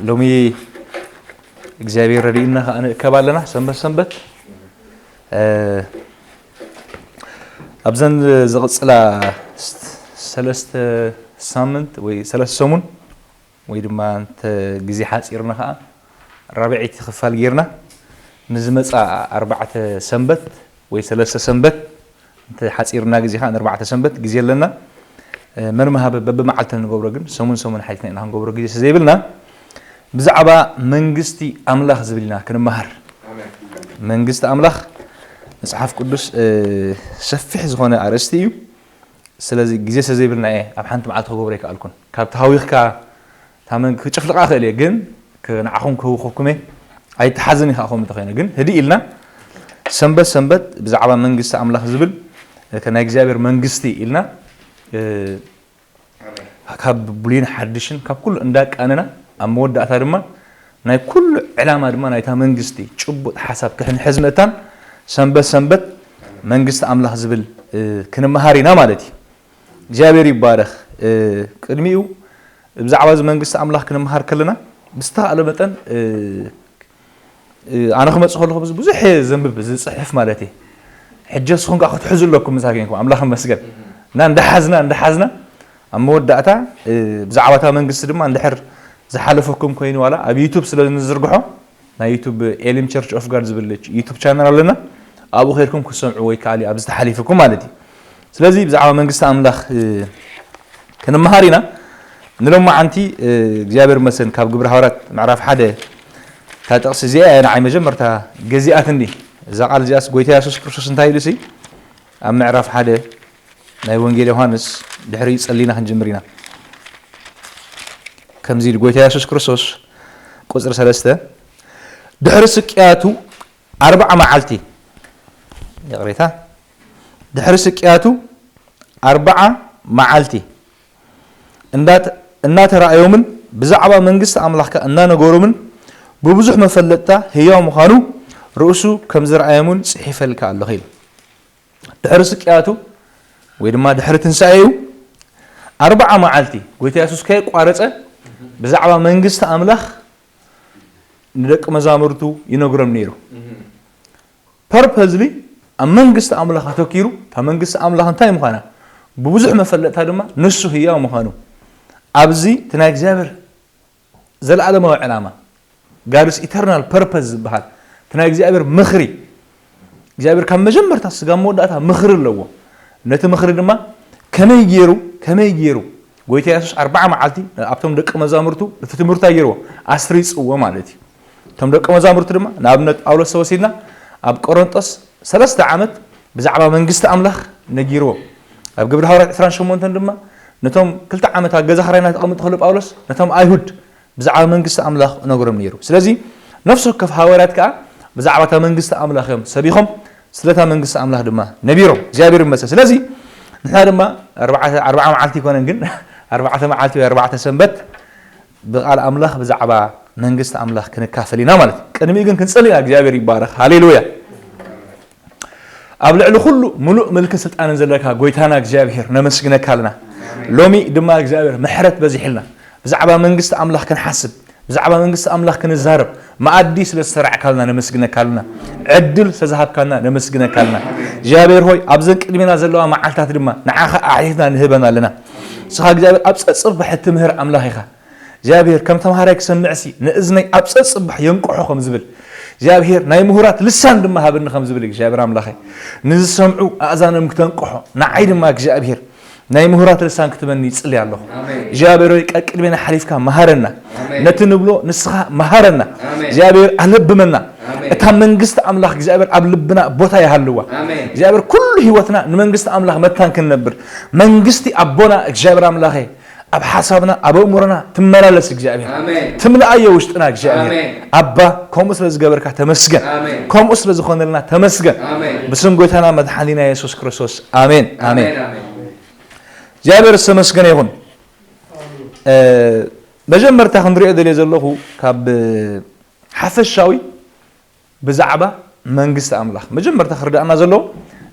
ሎሚ እግዚኣብሔር ረድእና ከኣ ንእከብ ኣለና። ሰንበት ሰንበት ኣብዘን ዝቕጽላ ሰለስተ ሳምንት ወይ ሰለስተ ሰሙን ወይ ድማ እንተ ግዜ ሓጺርና ከኣ ራብዐይቲ ክፋል ጌርና ንዝመጻ ኣርባዕተ ሰንበት ወይ ሰለስተ ሰንበት እንተ ሓጺርና ግዜ ከኣ ንኣርባዕተ ሰንበት ግዜ ኣለና። መርመሃበ በብመዓልቲ ንገብሮ ግን ሰሙን ሰሙን ሓይልና ኢና ክንገብሮ ግዜ ዘይብልና ብዛዕባ መንግስቲ ኣምላኽ ዝብል ኢና ክንመሃር። መንግስቲ ኣምላኽ መጽሓፍ ቅዱስ ሰፊሕ ዝኾነ ኣርእስቲ እዩ። ስለዚ ግዜ ሰዘይብልና እየ ኣብ ሓንቲ መዓልቲ ክገብሮ ኣይከኣልኩን። ካብ ተሃዊኽካ ታመን ክጭፍልቃ ክእል እየ ግን ንዓኹም ክህውኸኩም እየ። ኣይተሓዝን ይኸዓ ከም እንተኾይነ ግን ህድእ ኢልና ሰንበት ሰንበት ብዛዕባ መንግስቲ ኣምላኽ ዝብል ናይ እግዚኣብሔር መንግስቲ ኢልና ካብ ብሉይን ሓድሽን ካብ ኩሉ እንዳቃነና ኣብ መወዳእታ ድማ ናይ ኩሉ ዕላማ ድማ ናይታ መንግስቲ ጭቡጥ ሓሳብ ክሕንሕዝ ምእታን ሰንበት ሰንበት መንግስቲ ኣምላኽ ዝብል ክንመሃር ኢና ማለት እዩ። እግዚኣብሔር ይባረኽ። ቅድሚኡ ብዛዕባ እዚ መንግስቲ ኣምላኽ ክንመሃር ከለና ብዝተኻእለ መጠን ኣነ ክመፅእ ከለኹ ብዙሕ ዘንብብ ዝፅሕፍ ማለት እየ። ሕጂ ንስኹም ከዓ ክትሕዙ ኣለኩም ምሳ ኮንኩም ኣምላኽ ይመስገን እና እንዳሓዝና እንዳሓዝና ኣብ መወዳእታ ብዛዕባታ መንግስቲ ድማ እንድሕር ዝሓለፈኩም ኮይኑ ዋላ ኣብ ዩቱብ ስለ ንዝርግሖ ናይ ዩቱብ ኤሊም ቸርች ኦፍ ጋድ ዝብል ዩቱብ ቻናል ኣለና። ኣብኡ ከይድኩም ክትሰምዑ ወይ ከዓ ኣብዚ ተሓሊፍኩም ማለት እዩ። ስለዚ ብዛዕባ መንግስቲ ኣምላኽ ክንመሃር ኢና። ንሎማዓንቲ እግዚኣብሔር መሰን ካብ ግብሪ ሃዋርያት ምዕራፍ ሓደ እታ ጥቕሲ እዚኣ እያ ንዓይ መጀመርታ ገዚኣትኒ። እዛ ቃል እዚኣስ ጎይታ የሱስ ክርስቶስ እንታይ ኢሉ ሲ ኣብ ምዕራፍ ሓደ ናይ ወንጌል ዮሃንስ ድሕሪ ጸሊና ክንጅምር ኢና። ከምዚ ኢሉ ጎይታ የሱስ ክርስቶስ ቁጽሪ ሰለስተ ድሕሪ ስቅያቱ ኣርባዓ መዓልቲ ይቕሬታ ድሕሪ ስቅያቱ ኣርባዓ መዓልቲ እናተራእዮምን ብዛዕባ መንግስቲ ኣምላኽካ እናነገሮምን ብብዙሕ መፈለጥታ ህያው ምዃኑ ርእሱ ከም ዝረኣየሙን ጽሒፈልካ ኣለኹ ኢሉ። ድሕሪ ስቅያቱ ወይ ድማ ድሕሪ ትንሳኤኡ ኣርባዓ መዓልቲ ጎይታ የሱስ ከየቋረጸ ብዛዕባ መንግስቲ ኣምላኽ ንደቂ መዛሙርቱ ይነግሮም ነይሩ። ፐርፐዝሊ ኣብ መንግስቲ ኣምላኽ ኣተኪሩ እታ መንግስቲ ኣምላኽ እንታይ ምዃና ብብዙሕ መፈለጥታ ድማ ንሱ ህያው ምዃኑ ኣብዚ እቲ ናይ እግዚኣብሔር ዘለዓለማዊ ዕላማ ጋድስ ኢተርናል ፐርፐዝ ዝበሃል እቲ ናይ እግዚኣብሔር ምኽሪ እግዚኣብሔር ካብ መጀመርታ ስጋብ መወዳእታ ምኽሪ ኣለዎ። ነቲ ምኽሪ ድማ ከመይ ገይሩ ከመይ ገይሩ ጎይታ የሱስ ኣርባዓ መዓልቲ ኣብቶም ደቂ መዛሙርቱ እቲ ትምህርቱ ኣይገይርዎ ኣስሪፅዎ ማለት እዩ። እቶም ደቂ መዛሙርቱ ድማ ንኣብነት ጳውሎስ ተወሲድና ኣብ ቆሮንጦስ ሰለስተ ዓመት ብዛዕባ መንግስቲ ኣምላኽ ነጊርዎም። ኣብ ግብሪ ሃዋርያት ዕስራን ሸሞንተን ድማ ነቶም ክልተ ዓመት ኣብ ገዛ ኽራይና ተቐምጡ ከሎ ጳውሎስ ነቶም ኣይሁድ ብዛዕባ መንግስቲ ኣምላኽ እነግሮም ነይሩ። ስለዚ ነፍሲ ወከፍ ሃዋርያት ከኣ ብዛዕባ እታ መንግስቲ ኣምላኽ እዮም ሰቢኾም፣ ስለታ መንግስቲ ኣምላኽ ድማ ነቢሮም። እግዚኣብሔር ይመስገን። ስለዚ ንሕና ድማ ኣርባዓ መዓልቲ ይኮነን ግን ኣርባዕተ መዓልቲ ወይ ኣርባዕተ ሰንበት ብቃል ኣምላኽ ብዛዕባ መንግስቲ ኣምላኽ ክንካፈል ኢና ማለት እዩ። ቅድሚኡ ግን ክንጸሊ ኢና። እግዚኣብሔር ይባረኽ። ሃሌሉያ። ኣብ ልዕሊ ኩሉ ሙሉእ ምልክን ስልጣንን ዘለካ ጎይታና እግዚኣብሔር ነመስግነካ ኣለና። ሎሚ ድማ እግዚኣብሔር ምሕረት በዚሕልና ብዛዕባ መንግስቲ ኣምላኽ ክንሓስብ ብዛዕባ መንግስቲ ኣምላኽ ክንዛረብ መኣዲ ስለ ዝተራዕካልና ነመስግነካ ኣለና። ዕድል ስለ ዝሃብካና ነመስግነካ ኣለና። እግዚኣብሔር ሆይ ኣብዘን ቅድሜና ዘለዋ መዓልታት ድማ ንዓኻ ኣሕሊፍና ንህበን ኣለና። ንስኻ እግዚኣብሔር ኣብ ጸጽባሕ እትምህር ኣምላኽ ኢኻ። እግዚኣብሔር ከም ተምሃራይ ክሰምዕሲ ንእዝነይ ኣብ ጸጽባሕ የንቅሖ ከም ዝብል እግዚኣብሔር ናይ ምሁራት ልሳን ድማ ሃበኒ ከም ዝብል እግዚኣብሔር ኣምላኸይ ንዝሰምዑ ኣእዛኖም ክተንቅሖ ንዓይ ድማ እግዚኣብሔር ናይ ምሁራት ልሳን ክትበኒ ይጽሊ ኣለኹ። እግዚኣብሔር ወይ ቀቅድሜና ሓሊፍካ መሃረና። ነቲ ንብሎ ንስኻ መሃረና። እግዚኣብሔር ኣለብመና። እታ መንግስቲ ኣምላኽ እግዚኣብሔር ኣብ ልብና ቦታ ይሃልዋ። እግዚኣብሔር ኩሉ ህይወትና ንመንግስቲ ኣምላኽ መታን ክንነብር መንግስቲ ኣቦና እግዚኣብሔር ኣምላኸ ኣብ ሓሳብና ኣብ ኣእምሮና ትመላለስ እግዚኣብሔር ትምልኣዮ ውሽጥና እግዚኣብሔር ኣባ ከምኡ ስለ ዝገበርካ ተመስገን። ከምኡ ስለ ዝኾነልና ተመስገን። ብስም ጎይታና መድሓኒና የሱስ ክርስቶስ ኣሜን ኣሜን። እግዚኣብሔር ዝተመስገነ ይኹን። መጀመርታ ክንሪኦ ደልየ ዘለኹ ካብ ሓፈሻዊ ብዛዕባ መንግስቲ ኣምላኽ መጀመርታ ክርዳእና ዘለዎ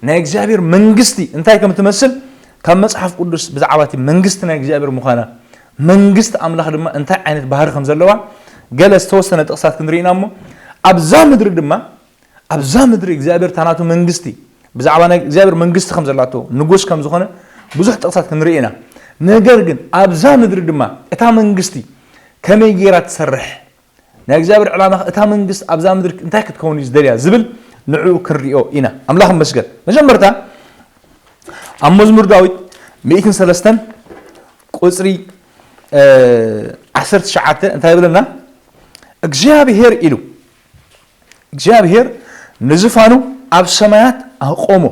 ናይ እግዚኣብሔር መንግስቲ እንታይ ከም ትመስል ካብ መጽሓፍ ቅዱስ ብዛዕባ እቲ መንግስቲ ናይ እግዚኣብሔር ምዃና መንግስቲ ኣምላኽ ድማ እንታይ ዓይነት ባህሪ ከም ዘለዋ ገለ ዝተወሰነ ጥቕሳት ክንርኢ ኢና እሞ፣ ኣብዛ ምድሪ ድማ፣ ኣብዛ ምድሪ እግዚኣብሔር እታ ናቱ መንግስቲ፣ ብዛዕባ ናይ እግዚኣብሔር መንግስቲ ከም ዘላቶ፣ ንጉስ ከም ዝኾነ ብዙሕ ጥቕሳት ክንርኢ ኢና። ነገር ግን ኣብዛ ምድሪ ድማ እታ መንግስቲ ከመይ ገይራ ትሰርሕ፣ ናይ እግዚኣብሔር ዕላማ፣ እታ መንግስቲ ኣብዛ ምድሪ እንታይ ክትከውን እዩ ዝደልያ ዝብል ንዕኡ ክንሪኦ ኢና። ኣምላኽ ይመስገን። መጀመርታ ኣብ መዝሙር ዳዊት ሚእትን ሰለስተን ቁጽሪ፣ እ፣ ዓሰርተ ትሽዓተ እንታይ ይብለና? እግዚኣብሔር ኢሉ፣ እግዚኣብሔር ንዝፋኑ ኣብ ሰማያት ኣቆሞ፣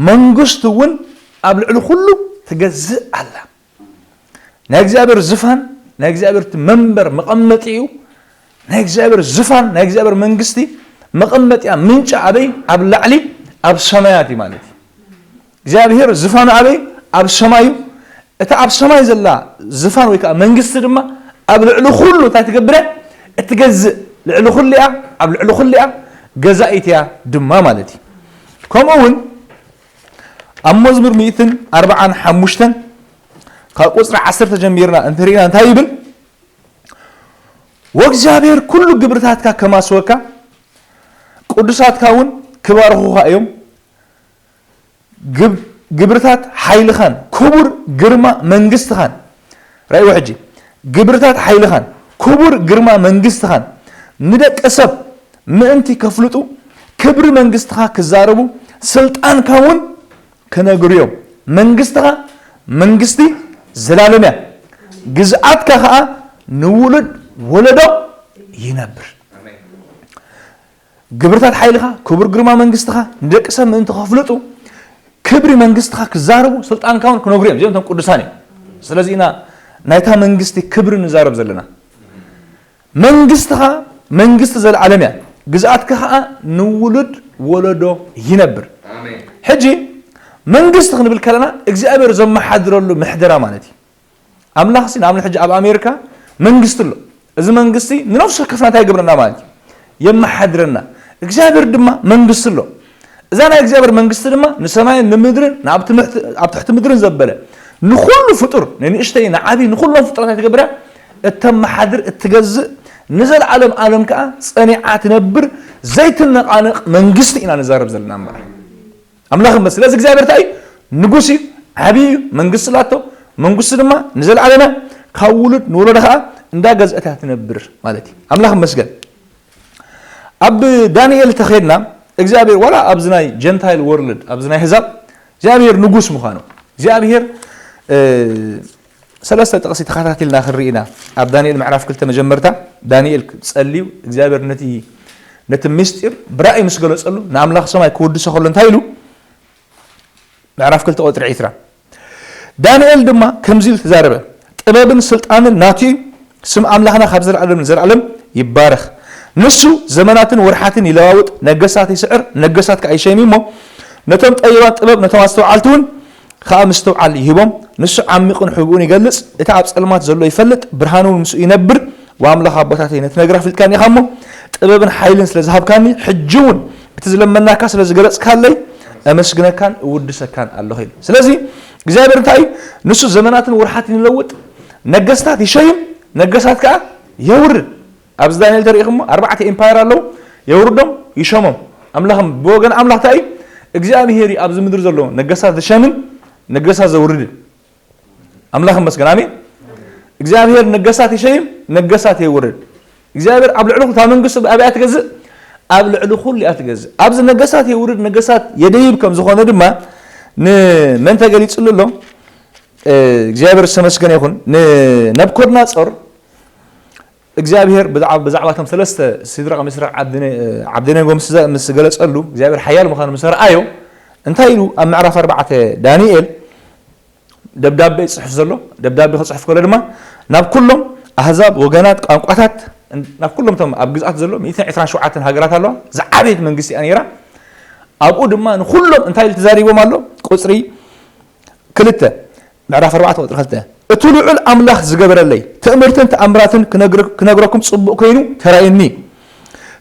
መንግስቱ እውን ኣብ ልዕሊ ኩሉ ትገዝእ ኣላ። ናይ እግዚኣብሔር ዝፋን፣ ናይ እግዚኣብሔር እቲ መንበር መቐመጢኡ፣ ናይ እግዚኣብሔር ዝፋን፣ ናይ እግዚኣብሔር መንግስቲ መቐመጢያ ምንጫ ኣበይ? ኣብ ላዕሊ ኣብ ሰማያት እዩ ማለት እዩ። እግዚኣብሔር ዝፋኑ ኣበይ? ኣብ ሰማይ እዩ። እታ ኣብ ሰማይ ዘላ ዝፋን ወይ ከዓ መንግስቲ ድማ ኣብ ልዕሊ ኩሉ እንታይ ትገብር እያ? እትገዝእ። ልዕሊ ኩሉ እያ፣ ኣብ ልዕሊ ኩሉ እያ፣ ገዛኢት እያ ድማ ማለት እዩ። ከምኡ እውን ኣብ መዝሙር ሚእትን ኣርባዓን ሓሙሽተን ካብ ቁፅሪ ዓሰርተ ጀሚርና እንተሪእና እንታይ ይብል? "ወእግዚኣብሔር ኩሉ ግብርታትካ ከማስወካ፣ ቅዱሳትካ እውን ክባርኹኻ እዮም። ግብ-፣ ግብርታት ሓይልኻን ክቡር ግርማ መንግስትኻን"፣ ራእይዎ ሕጂ፣ "ግብርታት ሓይልኻን ክቡር ግርማ መንግስትኻን ንደቂ ሰብ ምእንቲ ከፍልጡ፣ ክብሪ መንግስትኻ ክዛረቡ፣ ስልጣንካ እውን ክነግሩ እዮም። መንግስትኻ መንግስቲ ዘላለም እያ፣ ግዝኣትካ ኸኣ ንውሉድ ወለዶ ይነብር።" ግብርታት ሓይልኻ፣ ክቡር ግርማ መንግስትኻ ንደቂ ሰብ ምእንቲ ከፍልጡ፣ ክብሪ መንግስትኻ ክዛረቡ፣ ስልጣንካ እውን ክነግሩ እዮም። እዚኦም እቶም ቅዱሳን እዮም። ስለዚ ኢና ናይታ መንግስቲ ክብሪ ንዛረብ ዘለና። መንግስትኻ መንግስቲ ዘለዓለም እያ፣ ግዝኣትካ ኸኣ ንውሉድ ወለዶ ይነብር። ኣሜን። ሕጂ መንግስቲ ክንብል ከለና እግዚኣብሔር ዘመሓድረሉ ምሕደራ ማለት እዩ። ኣምላኽሲ ንኣብነት ሕጂ ኣብ ኣሜሪካ መንግስቲ ኣሎ። እዚ መንግስቲ ንነፍሲ ወከፍና እንታይ ይገብረና ማለት እዩ? የመሓድረና። እግዚኣብሔር ድማ መንግስቲ ኣሎ። እዛ ናይ እግዚኣብሔር መንግስቲ ድማ ንሰማይን ንምድርን፣ ንኣብ ትምሕቲ-፣ ኣብ ትሕቲ ምድርን ዘበለ ንኹሉ ፍጡር፣ ንንእሽተይ ንዓብዪ፣ ንኹሎም ፍጡራት ትገብር እያ። እተመሓድር፣ እትገዝእ፣ ንዘለዓለም ዓለም ከዓ ጸኒዓ ትነብር ዘይትነቓነቕ መንግስቲ ኢና ንዛረብ ዘለና እምበኣር። ኣምላኽ እምበር። ስለዚ እግዚኣብሔር እንታይ እዩ? ንጉስ እዩ፣ ዓብዪ እዩ፣ መንግስቲ ኣላቶ። መንግስቲ ድማ ንዘለዓለም እያ፣ ካብ ውሉድ ንወለዶ ከዓ እንዳገዝአት እያ ትነብር ማለት እዩ። ኣምላኽ ይመስገን። ኣብ ዳንኤል ተኸድና እግዚኣብሔር ዋላ ኣብዚ ናይ ጀንታይል ወርልድ፣ ኣብዚ ናይ ኣህዛብ እግዚኣብሔር ንጉስ ምዃኑ፣ እግዚኣብሔር፣ እ፣ ሰለስተ ጥቕሲ ተኸታቲልና ክንርኢ ኢና። ኣብ ዳንኤል ምዕራፍ ክልተ መጀመርታ ዳንኤል ጸልዩ እግዚኣብሔር ነቲ፣ ነቲ ምስጢር ብራእይ ምስ ገለጸሉ ንኣምላኽ ሰማይ ክውድሶ ከሎ እንታይ ኢሉ? ምዕራፍ ክልተ ቁጽሪ ዕስራ። ዳንኤል ድማ ከምዚ ኢሉ ተዛረበ፣ "ጥበብን ስልጣንን ናቱ እዩ፣ ስም ኣምላኽና ካብ ዘለዓለም ንዘለዓለም ይባረኽ። ንሱ ዘመናትን ወርሓትን ይለዋውጥ፣ ነገስታት ይስዕር፣ ነገስታት ከኣ ይሸይም እሞ፣ ነቶም ጠቢባን ጥበብ፣ ነቶም ኣስተውዓልቲ እውን ከኣ ምስትውዓል ይህቦም። ንሱ ዓሚቑን ሕቡእን ይገልጽ፣ እቲ ኣብ ጸልማት ዘሎ ይፈልጥ፣ ብርሃን እውን ምስኡ ይነብር። ወኣምላኽ ኣቦታተይ፣ ነቲ ነገር ኣፍሊጥካኒ ኢኻ እሞ፣ ጥበብን ሓይልን ስለ ዝሃብካኒ፣ ሕጂ እውን እቲ ዝለመናካ ስለ ዝገለጽካለይ፣ ኣመስግነካን እውድሰካን ኣለኹ" ኢሉ። ስለዚ እግዚኣብሔር እንታይ እዩ? ንሱ ዘመናትን ወርሓትን ይለውጥ፣ ነገስታት ይሸይም፣ ነገስታት ከኣ የውርድ። ኣብዚ ዳንኤል ተሪኢኹሞ፣ ኣርባዕተ ኤምፓየር ኣለዉ፣ የውርዶም፣ ይሸሞም። ኣምላኽ፣ ብወገን ኣምላኽ እንታይ እዩ? እግዚኣብሔር እዩ ኣብዚ ምድሪ ዘለዉ ነገስታት ዝሸምን ነገስታት ዘውርድን። ኣምላኽ ይመስገን። ኣሜን። እግዚኣብሔር ነገስታት ይሸይም፣ ነገስታት የውርድ። እግዚኣብሔር ኣብ ልዕሊ ኩሉ፣ እታ መንግስቱ ኣብያ ትገዝእ፣ ኣብ ልዕሊ ኩሉ እያ ትገዝእ። ኣብዚ ነገስታት የውርድ፣ ነገስታት የደይብ ከም ዝኾነ ድማ ንመን ተገሊጽሉ ኣሎ? እ፣ እግዚኣብሔር ዝተመስገነ ይኹን። ንነብኮድናጾር እግዚኣብሔር ብዛዕባ፣ ብዛዕባ እቶም ሰለስተ ሲድራቕ፣ ሚስራቕ፣ ዓብደነ-፣ ዓብደነጎ ምስ ዘ-፣ ምስ ገለጸሉ፣ እግዚኣብሔር ሓያል ምዃኑ ምስ ኣርኣዮ፣ እንታይ ኢሉ ኣብ ምዕራፍ ኣርባዕተ ዳንኤል ደብዳቤ ይጽሕፍ ዘሎ? ደብዳቤ ክጽሕፍ ከሎ ድማ ናብ ኩሎም ኣህዛብ፣ ወገናት፣ ቋንቋታት፣ ናብ ኩሎም እቶም ኣብ ግዝኣት ዘሎ ሚእትን ዕስራን ሸውዓተን ሃገራት ኣለዋ። ዝዓበየት መንግስቲ እያ ነይራ። ኣብኡ ድማ ንኩሎም እንታይ ኢሉ ተዛሪቦም ኣሎ? ቁጽሪ ክልተ፣ ምዕራፍ ኣርባዕተ ቁጽሪ ክልተ፣ "እቲ ልዑል ኣምላኽ ዝገበረለይ ትእምርትን ተኣምራትን ክነግር-፣ ክነግረኩም ጽቡቕ ኮይኑ ተራእዩኒ።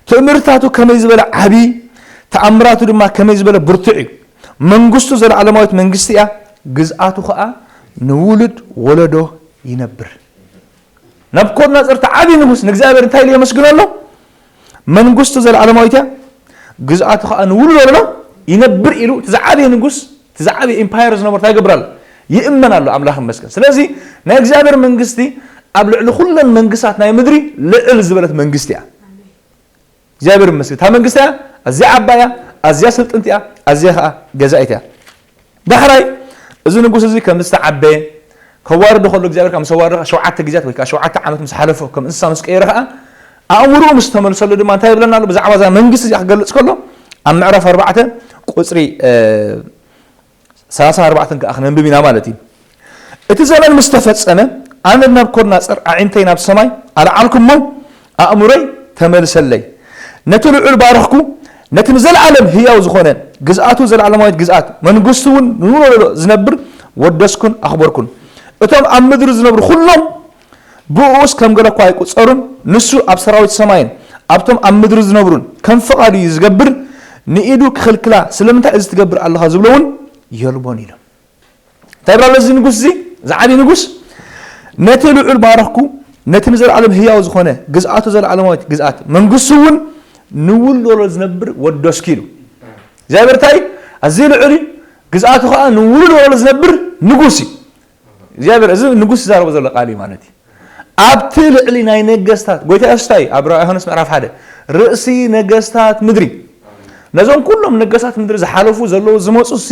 ትእምርታቱ ከመይ ዝበለ ዓቢ፣ ተኣምራቱ ድማ ከመይ ዝበለ ብርቱዕ እዩ። መንግስቱ ዘለዓለማዊት መንግስቲ እያ፣ ግዝኣቱ ኸኣ ንውሉድ ወለዶ ይነብር።" ናቡኮድነፆር እቲ ዓብዪ ንጉስ ንእግዚኣብሔር እንታይ ኢሉ የመስግኖ ኣሎ? መንግስቱ ዘለዓለማዊት እያ፣ ግዝኣቱ ከዓ ንውልዶ ኣሎ ይነብር ኢሉ፣ እቲ ዝዓበየ ንጉስ፣ እቲ ዝዓበየ ኢምፓየር ዝነበሩ እንታይ ይገብር ኣሎ? ይእመን ኣሎ። ኣምላኽ ይመስገን። ስለዚ ናይ እግዚኣብሔር መንግስቲ ኣብ ልዕሊ ኩለን መንግስታት ናይ ምድሪ ልዕል ዝበለት መንግስቲ እያ። እግዚኣብሔር ይመስገን። እታ መንግስቲ እያ፣ ኣዝያ ዓባይ እያ፣ ኣዝያ ስልጥንቲ እያ፣ ኣዝያ ከዓ ገዛኢት እያ። ዳሕራይ እዚ ንጉስ እዚ ከም ዝተዓበየ ከዋርዶ ከሎ እግዚኣብሔር ከም ዝተዋረደ ሸውዓተ ግዜያት ወይ ከዓ ሸውዓተ ዓመት ምስ ሓለፎ ከም እንስሳ ምስ ቀየረ ከዓ ኣእምሮኡ ምስ ተመልሰሉ ድማ እንታይ ይብለና ኣሎ? ብዛዕባ እዛ መንግስቲ እዚኣ ክገልጽ ከሎ ኣብ ምዕራፍ ኣርባዕተ ቁጽሪ፣ እ፣ ሰላሳን ኣርባዕተን ከዓ ክነንብብ ኢና ማለት እዩ። እቲ ዘመን ምስ ተፈጸመ ኣነ ናቡኮድነፆር ኣዒንተይ ናብ ሰማይ ኣልዓልኩ እሞ ኣእምሮይ ተመልሰለይ። ነቲ ልዑል ባረኽኩ፣ ነቲ ንዘለዓለም ህያው ዝኾነ ግዝኣቱ ዘለዓለማዊት ግዝኣት መንግስቱ እውን ንውለዶ ዝነብር ወደስኩን ኣኽበርኩን። እቶም ኣብ ምድሪ ዝነብሩ ኩሎም ብእኡስ ከም ገለ እኳ ኣይቁጸሩን። ንሱ ኣብ ሰራዊት ሰማይን ኣብቶም ኣብ ምድሪ ዝነብሩን ከም ፍቓዱ እዩ ዝገብር። ንኢዱ ክኽልክላ ስለምንታይ እዚ ትገብር ኣለኻ ዝብሎ እውን የልቦን ኢሎም። እንታይ ይብላ ኣሎ እዚ ንጉስ እዚ? ዝዓብይ ንጉስ፣ ነቲ ልዑል ባረኽኩ፣ ነቲ ንዘለዓለም ህያው ዝኾነ ግዝኣቱ ዘለዓለማዊት ግዝኣት መንግስቱ እውን ንውልድ ወለዶ ዝነብር ወደስኩ ኢሉ። እግዚኣብሔር እንታይ? ኣዝዩ ልዑል እዩ። ግዝኣቱ ከዓ ንውልድ ወለዶ ዝነብር ንጉስ እዩ። እግዚኣብሔር እዚ ንጉስ ዝዛረቦ ዘሎ ቃል እዩ ማለት እዩ። ኣብቲ ልዕሊ ናይ ነገስታት ጎይታ የሱስ እንታይ እዩ? ኣብ ራእይ ዮሃንስ ምዕራፍ ሓደ ርእሲ ነገስታት ምድሪ። ነዞም ኩሎም ነገስታት ምድሪ ዝሓለፉ ዘለዉ ዝመፁ ሲ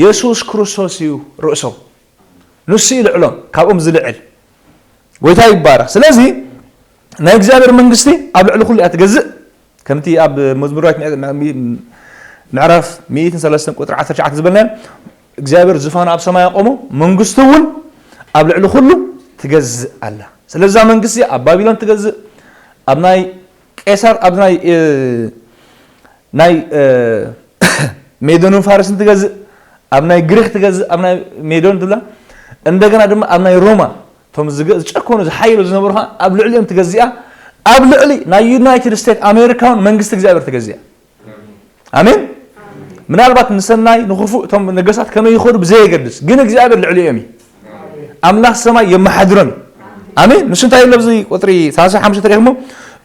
የሱስ ክርስቶስ እዩ ርእሶም። ንሱ እዩ ልዕሎም፣ ካብኦም ዝልዕል። ጎይታ ይባረኽ። ስለዚ ናይ እግዚኣብሔር መንግስቲ ኣብ ልዕሊ ኩሉ እያ ትገዝእ። ከምቲ ኣብ መዝሙር ዳዊት ምዕ-፣ ምዕ-፣ ምዕራፍ ሚእትን ሰለስተን ቁጥሪ ዓሰርተ ትሽዓተ ዝበልናዮ እግዚኣብሔር ዝፋኑ ኣብ ሰማይ ኣቆሞ፣ መንግስቱ እውን ኣብ ልዕሊ ኩሉ ትገዝእ ኣላ። ስለዛ መንግስቲ ኣብ ባቢሎን ትገዝእ፣ ኣብ ናይ ቄሳር፣ ኣብ ናይ፣ እ፣ ናይ፣ እ፣ ሜዶንን ፋርስን ትገዝእ፣ ኣብ ናይ ግሪክ ትገዝእ፣ ኣብ ናይ ሜዶን ትብላ፣ እንደገና ድማ ኣብ ናይ ሮማ፣ እቶም ዝገ-፣ ዝጨከኑ ዝሓይሉ ዝነበሩ ከዓ ኣብ ልዕሊኦም ትገዝእ እያ። ኣብ ልዕሊ ናይ ዩናይትድ ስቴትስ ኣሜሪካውን መንግስቲ እግዚኣብሔር ትገዝእ እያ። ኣሜን። ምናልባት ንሰናይ ንኽፉእ እቶም ነገስታት ከመይ ይኸዱ ብዘየገድስ፣ ግን እግዚኣብሔር ልዕሊኦም እዩ። ኣምላኽ ሰማይ የመሓድሮም እዩ። ኣሜን። ንሱ እንታይ ኢሉ ኣብዚ ቁፅሪ ሰላሳ ሓሙሽተ ተሪእኹሞ?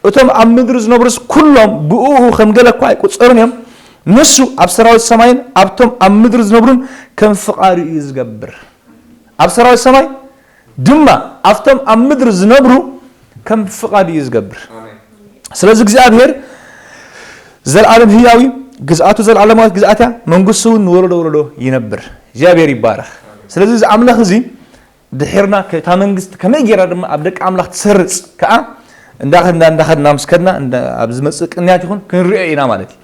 እቶም ኣብ ምድሪ ዝነብሩስ ኩሎም ብእኡ ከም ገለ እኳ ኣይቁፀሩን እዮም። ንሱ ኣብ ሰራዊት ሰማይን ኣብቶም ኣብ ምድሪ ዝነብሩን ከም ፍቓዱ እዩ ዝገብር። ኣብ ሰራዊት ሰማይ ድማ ኣብቶም ኣብ ምድሪ ዝነብሩ ከም ፍቓዱ እዩ ዝገብር። ኣሜን። ስለዚ እግዚኣብሔር ዘለዓለም ህያው እዩ፣ ግዝኣቱ ዘለዓለማዊት ግዝኣት እያ፣ መንግስቱ እውን ንወለዶ ወለዶ ይነብር። እግዚኣብሔር ይባረኽ። ስለዚ እዚ ኣምላኽ እዚ ድሒርና ከ-፣ እታ መንግስቲ ከመይ ጌራ ድማ ኣብ ደቂ ኣምላኽ ትሰርጽ ከኣ እንዳኸድና፣ እንዳኸድና ምስ ከድና፣ እንዳ-፣ ኣብ ዝመጽእ ቅንያት ይኹን ክንሪኦ ኢና ማለት እዩ።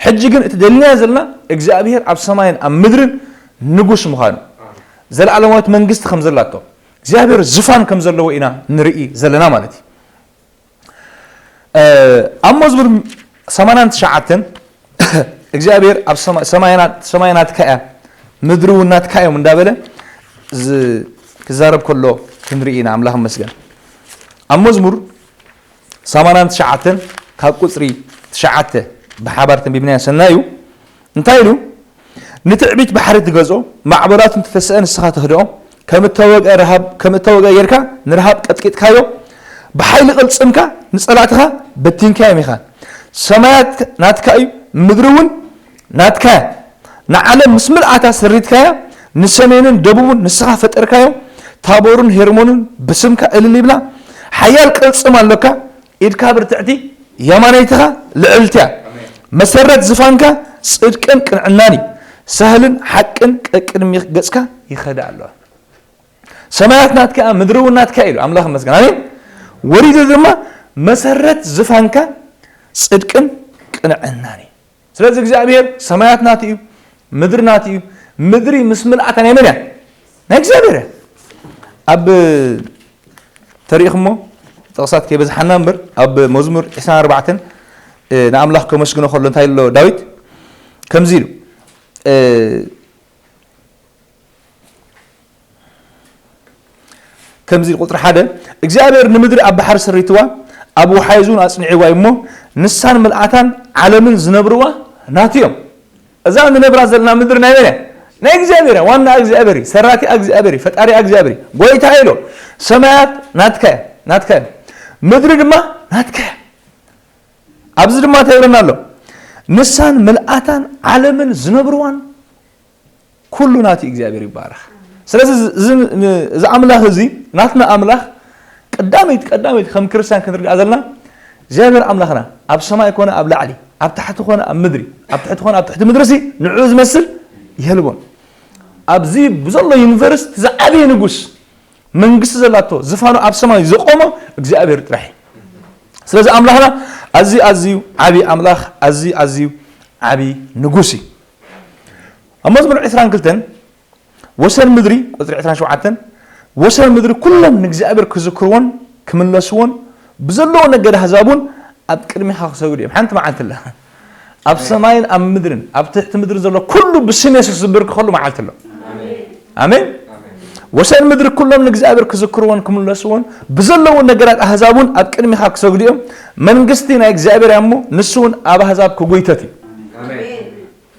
ሕጂ ግን እቲ ደልናዮ ዘለና እግዚኣብሔር ኣብ ሰማይን ኣብ ምድርን ንጉስ ምዃኑ፣ ዘለዓለማዊት መንግስቲ ከም ዘላቶ፣ እግዚኣብሔር ዝፋን ከም ዘለዎ ኢና ንርኢ ዘለና ማለት እዩ። እ፣ ኣብ መዝሙር ሰማንያን ትሽዓተን እግዚኣብሔር ኣብ ሰማ-፣ ሰማይ ናት-፣ ሰማይ ናትካ እያ፣ ምድሪ እውን ናትካ እዮም እንዳበለ ዝ-፣ ክዛረብ ከሎ ክንርኢ ኢና። ኣምላኽ ይመስገን። ኣብ መዝሙር ሰማንያን ትሽዓተን ካብ ቁጽሪ ትሽዓተ ብሓባር ተንቢብናዮ ሰናይ እዩ። እንታይ ኢሉ? ንትዕቢት ባሕሪ ትገዝኦ፣ ማዕበላቱ እንተተስአ ንስኻ ተህድኦ፣ ከም እተወግአ ረሃብ፣ ከም እተወግአ ጌርካ ንረሃብ ቀጥቂጥካዮ፣ ብሓይሊ ቅልጽምካ ንጸላእትኻ በቲንካዮም ኢኻ። ሰማያት ናትካ እዩ፣ ምድሪ እውን ናትካ እያ። ንዓለም ምስ ምልኣታ ሰሪትካያ፣ ንሰሜንን ደቡብን ንስኻ ፈጠርካዮ። ታቦርን ሄርሞንን ብስምካ እልል ይብላ። ሓያል ቅልጽም ኣሎካ፣ ኢድካ ብርትዕቲ፣ የማነይትኻ ልዕልቲ እያ። ኣሜን። መሰረት ዝፋንካ ጽድቅን ቅንዕናን እዩ። ሳህልን ሓቅን ቀቅድሚ ገጽካ ይኸዳ ኣለዋ። ሰማያት ናትካ እያ፣ ምድሪ እውን ናትካ ኢሉ ኣምላኽ ይመስገን። ኣሜን። ወሪዱ ድማ መሰረት ዝፋንካ ጽድቅን ቅንዕናን እዩ። ስለዚ እግዚኣብሔር ሰማያት ናቱ እዩ፣ ምድሪ ናቱ እዩ። ምድሪ ምስ ምልኣታ ናይ መን እያ? ናይ እግዚኣብሔር እያ። ኣብ ተሪእኹሞ ጥቕሳት ከይበዝሓና እምበር ኣብ መዝሙር ዕስራን ኣርባዕተን፣ እ፣ ንኣምላኽ ከመስግኖ ከሎ እንታይ ኢሎ ዳዊት? ከምዚ ኢሉ፣ እ፣ ከምዚ ቁጽሪ ሓደ፣ እግዚኣብሔር ንምድሪ ኣብ ባሕሪ ሰሪትዋ፣ ኣብ ወሓይዝ እውን ኣጽኒዕዋ እዩ እሞ፣ ንሳን ምልኣታን ዓለምን ዝነብርዋ ናቱ እዮም። እዛ ንነብራ ዘለና ምድሪ ናይ መን እያ? ናይ እግዚኣብሔር እያ። ዋና እግዚኣብሔር እዩ። ሰራቲኣ እግዚኣብሔር እዩ። ፈጣሪኣ እግዚኣብሔር እዩ። ጎይታ ኢሎ፣ ሰማያት ናትካ እያ፣ ናትካ እዩ። ምድሪ ድማ ናትካ እያ። ኣብዚ ድማ እንታይ ይብለና ኣሎ? ንሳን ምልኣታን ዓለምን ዝነብርዋን ኩሉ ናቲ እግዚኣብሔር ይባረኽ። ስለዚ እዚ ኣምላኽ እዚ ናትና ኣምላኽ ቀዳመይቲ ቀዳመይቲ ከም ክርስቲያን ክንርዳእ ዘለና እግዚኣብሔር ኣምላኽና ኣብ ሰማይ ኮነ ኣብ ላዕሊ ኣብ ታሕቲ ኮነ ኣብ ምድሪ ኣብ ትሕቲ ኮነ ኣብ ትሕቲ ምድሪ ሲ ንዑ ዝመስል የልቦን። ኣብዚ ብዘሎ ዩኒቨርስ ዝዓበየ ንጉስ መንግስቲ ዘላቶ ዝፋኑ ኣብ ሰማይ ዘቆሞ እግዚኣብሔር ጥራሕ እዩ። ስለዚ ኣምላኽና ኣዝዩ ኣዝዩ ዓብዪ ኣምላኽ ኣዝዩ ኣዝዩ ዓብዪ ንጉስ እዩ። ኣብ መዝሙር ዕስራን ክልተን ወሰን ምድሪ ቁፅሪ ዕስራን ሸውዓተን ወሰን ምድሪ ኩሎም ንእግዚኣብሔር ክዝክርዎን ክምለስዎን ብዘለዎ ነገድ ኣህዛብ እውን ኣብ ቅድሚኻ ክሰግዱ እዮም። ሓንቲ መዓልቲ ኣላ ኣብ ሰማይን ኣብ ምድርን ኣብ ትሕቲ ምድሪ ዘሎ ኩሉ ብስም የሱስ ዝብርክኸሉ መዓልቲ ኣሎ። ኣሜን። ወሰን ምድሪ ኩሎም ንእግዚኣብሔር ክዝክርዎን ክምለስዎን ብዘለዎ ነገራት ኣህዛብ እውን ኣብ ቅድሚኻ ክሰግዱ እዮም። መንግስቲ ናይ እግዚኣብሔር እያ እሞ ንሱ እውን ኣብ ኣህዛብ ክጉይተት እዩ።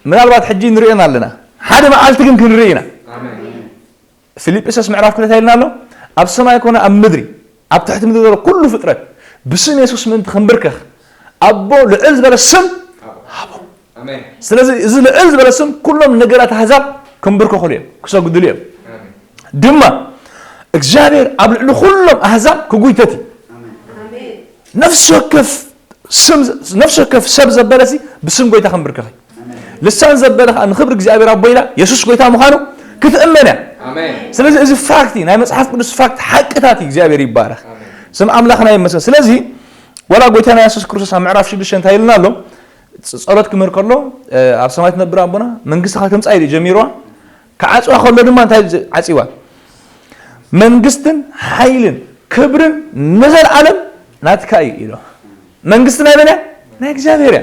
ምናልባት ሕጂ ንሪኦን ኣለና፣ ሓደ መዓልቲ ግን ክንርኢ ኢና። ፊልጵስዩስ ምዕራፍ ክልተ ኢልና ኣሎ፣ ኣብ ሰማይ ኮነ ኣብ ምድሪ ኣብ ትሕቲ ምድሪ ዘሎ ኩሉ ፍጥረት ብስም የሱስ ምእንቲ ክንብርከኽ ኣቦ ልዕል ዝበለ ስም ሃቦ። ስለዚ እዚ ልዕል ዝበለ ስም ኩሎም ነገራት ኣህዛብ ክንብርከኹሉ እዮም፣ ክሰግድሉ እዮም። ድማ እግዚኣብሔር ኣብ ልዕሊ ኩሎም ኣህዛብ ክጉይተት እዩ። ነፍሲ ወከፍ ስም ነፍሲ ወከፍ ሰብ ዘበለሲ ብስም ጎይታ ክንብርከኽ እዩ። ልሳን ዘበለ ከዓ ንክብሪ እግዚኣብሔር ኣቦ ኢላ የሱስ ጎይታ ምዃኑ ክትእመን እያ። ስለዚ እዚ ፋክት እዩ፣ ናይ መፅሓፍ ቅዱስ ፋክት ሓቅታት እዩ። እግዚኣብሔር ይባረኽ። ስም ኣምላኽና ይመስገን። ስለዚ ዋላ ጎይታና የሱስ ክርስቶስ ኣብ ምዕራፍ ሽዱሽተ እንታይ ኢልና ኣሎ? ጸሎት ክምህር ከሎ ኣብ ሰማይ ትነብር ኣቦና መንግስትኻ ትምጻእ ኢሉ ጀሚርዋ። ክዓጽዋ ከሎ ድማ እንታይ ኢሉ ዓጽዋ? መንግስትን ሓይልን ክብርን ንዘለዓለም ናትካ እዩ ኢሎ። መንግስቲ ናይ መን እያ? ናይ እግዚኣብሔር እያ።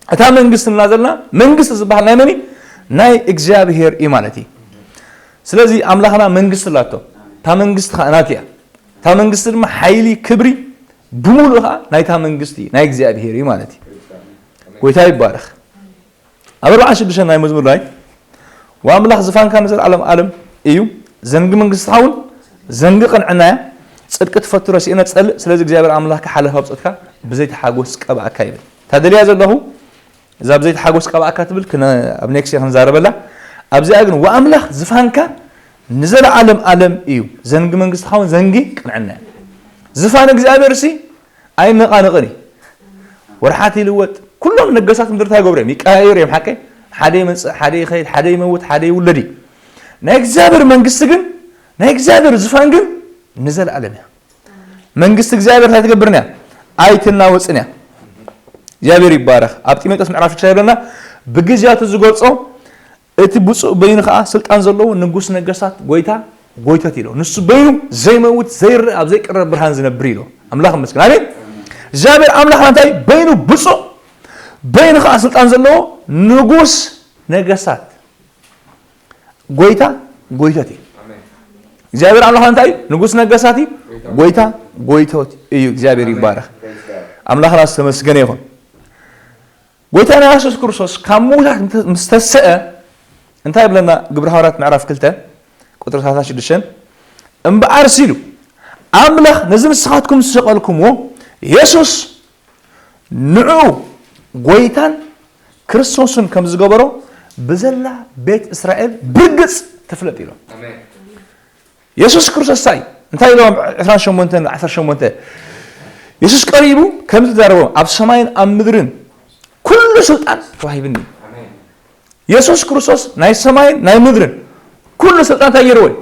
እታ መንግስቲ ንብላ ዘለና መንግስቲ ዝበሃል ናይ መን እዩ? ናይ እግዚኣብሔር እዩ ማለት እዩ። ስለዚ ኣምላኽና መንግስቲ ኣላቶ። እታ መንግስቲ ከዓ ናቱ እያ። እታ መንግስቲ ድማ ሓይሊ፣ ክብሪ ብሙሉእ ከዓ ናይታ መንግስቲ ናይ እግዚኣብሔር እዩ ማለት እዩ። ጎይታ ይባረኽ። ኣብ ኣርባዓን ሽዱሽተን ናይ መዝሙር ላይ ወኣምላኽ ዝፋንካ ንዘለዓለም ዓለም እዩ፣ ዘንጊ መንግስትኻ እውን ዘንጊ ቅንዕና እያ። ጽድቂ ትፈቱ ረሲእነ ትጸልእ፣ ስለዚ እግዚኣብሔር ኣምላኽካ ሓለፋ ብጾትካ ብዘይቲ ሓጎስ ቀብኣካ ይብል። እታ ደልያ ዘለኹ እዛ ብዘይቲ ሓጎስ ቀብኣካ ትብል ክነ ኣብ ኔክስት ክንዛረበላ። ኣብዚኣ ግን ወኣምላኽ ዝፋንካ ንዘለዓለም ዓለም እዩ፣ ዘንጊ መንግስትኻ እውን ዘንጊ ቅንዕና እያ። ዝፋን እግዚኣብሔር ሲ ኣይነቓነቕን እዩ። ወርሓት ይልወጥ፣ ኩሎም ነገሳት ምድሪ እንታይ ይገብሩ እዮም? ይቀያየሩ እዮም። ሓቀይ ሓደ ይመጽእ፣ ሓደ ይኸይድ፣ ሓደ ይመውት፣ ሓደ ይውለድ እዩ። ናይ እግዚኣብሔር መንግስቲ ግን ናይ እግዚኣብሔር ዝፋን ግን ንዘለዓለም እያ። መንግስቲ እግዚኣብሔር እንታይ ትገብርን እያ? ኣይትናወጽን እያ። እግዚኣብሔር ይባረኽ። ኣብ ጢሞቴዎስ ምዕራፍ ሽዱሽተ ይብለና ብግዜያቱ ዝገልጾ እቲ ብፁዕ በይኑ ኸዓ ስልጣን ዘለዎ ንጉስ ነገስታት ጎይታ ጎይተት ኢሎ። ንሱ በይኑ ዘይመውት ዘይረእ ኣብ ዘይቅረብ ብርሃን ዝነብር ኢሎ። ኣምላኽ ይመስገን። ኣሜን። እግዚኣብሔር ኣምላኽና እንታይ በይኑ ብፁዕ በይኑ ኸዓ ስልጣን ዘለዎ ንጉስ ነገስታት ጎይታ ጎይተት እዩ። እግዚኣብሔር ኣምላኽና እንታይ እዩ? ንጉስ ነገስታት እዩ። ጎይታ ጎይቶት እዩ። እግዚኣብሔር ይባረኽ። ኣምላኽና ዝተመስገነ ይኹን። ጎይታና የሱስ ክርስቶስ ካብ ምዉታት ምስ ተስአ እንታይ ይብለና? ግብሪ ሃዋርያት ምዕራፍ ክልተ ቁፅሪ ሰላሳ ሽዱሽተ እምበኣርሲ ኢሉ ኣምላኽ ነዚ ንስኻትኩም ዝሰቐልኩምዎ የሱስ ንዕኡ ጎይታን ክርስቶስን ከም ዝገበሮ ብዘላ ቤት እስራኤል ብርግጽ ትፍለጥ ኢሎም። የሱስ ክርስቶስ እንታይ እንታይ ኢሎም? ዕስራን ሸሞንተን ዓሰርተ ሸሞንተ የሱስ ቀሪቡ ከምዚ ተዛረቦም፣ ኣብ ሰማይን ኣብ ምድርን ኩሉ ስልጣን ተዋሂብኒ። የሱስ ክርስቶስ ናይ ሰማይን ናይ ምድርን ኩሉ ስልጣን እንታይ ገይርዎ እዩ?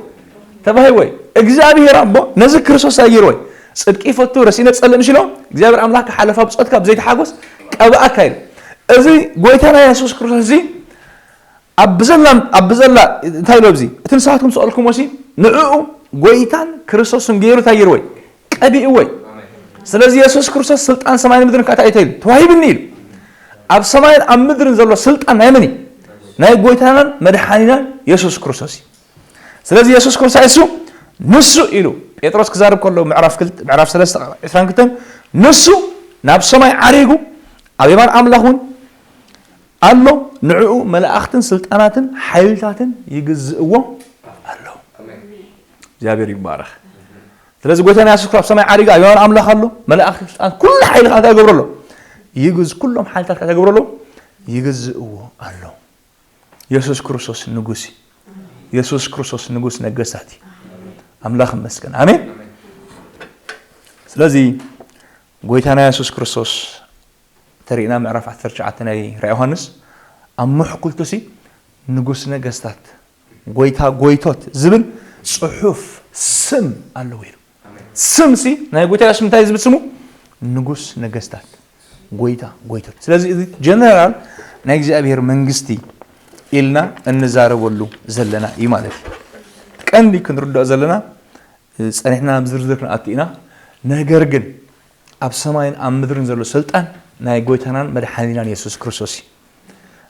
ተባሂዎ እዩ። እግዚኣብሔር ኣቦ ነዚ ክርስቶስ እንታይ ገይርዎ እዩ? ጽድቂ ይፈቱ ረሲነ ጸልእ ምሽ ኢሎም እግዚኣብሔር ኣምላኽ ክሓለፋ ብጾትካ ብዘይቲ ሓጎስ ቀብኣካ ኢሉ። እዚ ጎይታና የሱስ ክርስቶስ እዚ ኣብ ብዘላ ኣብ ብዘላ እንታይ ኢሎ ኣብዚ እቲ ንስኻትኩም ዝሰቐልኩሞ ሲ ንዕኡ ጎይታን ክርስቶስን ገይሩ እንታይ ገይርዎ እዩ? ቀቢእዎ እዩ። ስለዚ የሱስ ክርስቶስ ስልጣን ሰማይን ምድርን ከኣ እንታይ ኢሉ? ተዋሂብኒ ኢሉ። ኣብ ሰማይን ኣብ ምድርን ዘሎ ስልጣን ናይ መን እዩ? ናይ ጎይታናን መድሓኒናን የሱስ ክርስቶስ እዩ። ስለዚ የሱስ ክርስቶስ እሱ ንሱ ኢሉ ጴጥሮስ ክዛርብ ከሎ ምዕራፍ ክልተ ምዕራፍ ሰለስተ ዕስራን ክልተን ንሱ ናብ ሰማይ ዓሪጉ ኣብ የማን ኣምላኽ እውን ኣሎ፣ ንዕኡ መላእኽትን ስልጣናትን ሓይልታትን ይግዝእዎ ኣሎ። እግዚኣብሔር ይባረኽ። ስለዚ ጎይታና የሱስ ክርስቶስ ኣብ ሰማይ ዓሪጉ ኣብ የማን ኣምላኽ ኣሎ። መላእኽቲ፣ ስልጣን፣ ኩሉ ሓይሊ ከኣ እንታይ ይገብሮ ኣሎ? ይግዝ፣ ኩሎም ሓይልታት ከኣ እንታይ ይገብሮ ኣሎ? ይግዝእዎ ኣሎ። የሱስ ክርስቶስ ንጉስ እዩ። የሱስ ክርስቶስ ንጉስ ነገስታት እዩ። ኣምላኽ ይመስገን። ኣሜን። ስለዚ ጎይታና የሱስ ክርስቶስ ተሪእና ምዕራፍ ዓሰርተ ትሽዓተ ናይ ራእይ ዮሃንስ ኣብ ምሕኩልቱሲ ንጉስ ነገስታት፣ ጎይታ ጎይቶት ዝብል ጽሑፍ ስም ኣለዎ ኢሉ። ስምሲ ናይ ጎይታ የሱስ እንታይ ዝብል ስሙ? ንጉስ ነገስታት፣ ጎይታ ጎይቶት። ስለዚ እዚ ጀነራል ናይ እግዚኣብሔር መንግስቲ ኢልና እንዛረበሉ ዘለና እዩ ማለት እዩ። ቀንዲ ክንርድኦ ዘለና፣ ጸኒሕና ኣብ ዝርዝር ክንኣቱ ኢና። ነገር ግን ኣብ ሰማይን ኣብ ምድርን ዘሎ ስልጣን ናይ ጎይታናን መድሓኒናን የሱስ ክርስቶስ እዩ።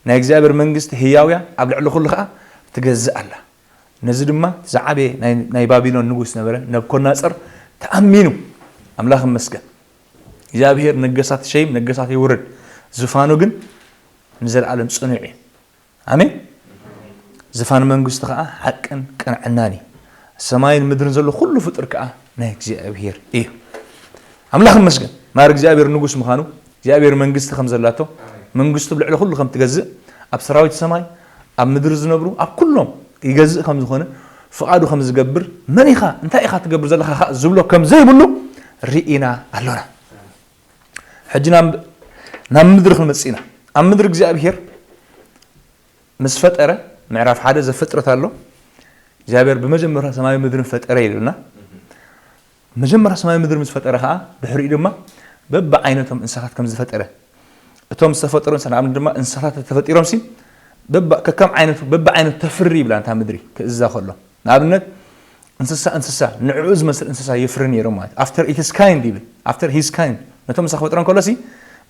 ናይ እግዚኣብሔር መንግስቲ ህያው እያ፣ ኣብ ልዕሊ ኩሉ ኸኣ ትገዝእ ኣላ። ነዚ ድማ ዝዓበየ ናይ፣ ናይ ባቢሎን ንጉስ ነበረ ነብኮድነጸር ተኣሚኑ። ኣምላኽ ይመስገን። እግዚኣብሔር ነገሳት ይሸይም፣ ነገሳት የውርድ፣ ዝፋኑ ግን ንዘለኣለም ጽኑዕ እዩ። ኣሜን። ዝፋን መንግስቱ ኸኣ ሓቅን ቅንዕናን እዩ። ሰማይን ምድርን ዘሎ ኩሉ ፍጡር ከኣ ናይ እግዚኣብሔር እዩ። ኣምላኽ ይመስገን። ማር እግዚኣብሔር ንጉስ ምዃኑ፣ እግዚኣብሔር መንግስቲ ከም ዘላቶ፣ መንግስቱ ብልዕሊ ኩሉ ከም ትገዝእ፣ ኣብ ሰራዊት ሰማይ፣ ኣብ ምድሪ ዝነብሩ፣ ኣብ ኩሎም ይገዝእ ከም ዝኾነ፣ ፍቓዱ ከም ዝገብር፣ መን ኢኻ፣ እንታይ ኢኻ ትገብር ዘለኻ ኸኣ ዝብሎ ከም ዘይብሉ ርኢና ኣሎና። ሕጂ ናብ፣ ናብ ምድሪ ክንመጽእ ኢና። ኣብ ምድሪ እግዚኣብሔር ምስ ፈጠረ፣ ምዕራፍ ሓደ ዘፍጥረት ኣሎ። እግዚኣብሔር ብመጀመርታ ሰማይ ምድርን ፈጠረ ይብልና። መጀመርታ ሰማይ ምድሪ ምስ ፈጠረ ኸኣ፣ ድሕሪኡ ድማ በብዓይነቶም እንስሳታት ከም ዝፈጠረ፣ እቶም ዝተፈጠሩ እንስሳ፣ ንኣብነት ድማ እንስሳታት ተፈጢሮምሲ፣ በብ-፣ ከከም ዓይነቱ፣ በብዓይነቱ ተፍሪ ይብላ እታ ምድሪ ክእዝዛ ከሎ። ንኣብነት፣ እንስሳ፣ እንስሳ፣ ንዕኡ ዝመስል እንስሳ ይፍሪ ነይሩ ማለት እዩ። After its kind ይብል። After his kind። ነቶም እንስሳ ክፈጥሮም ከሎሲ፣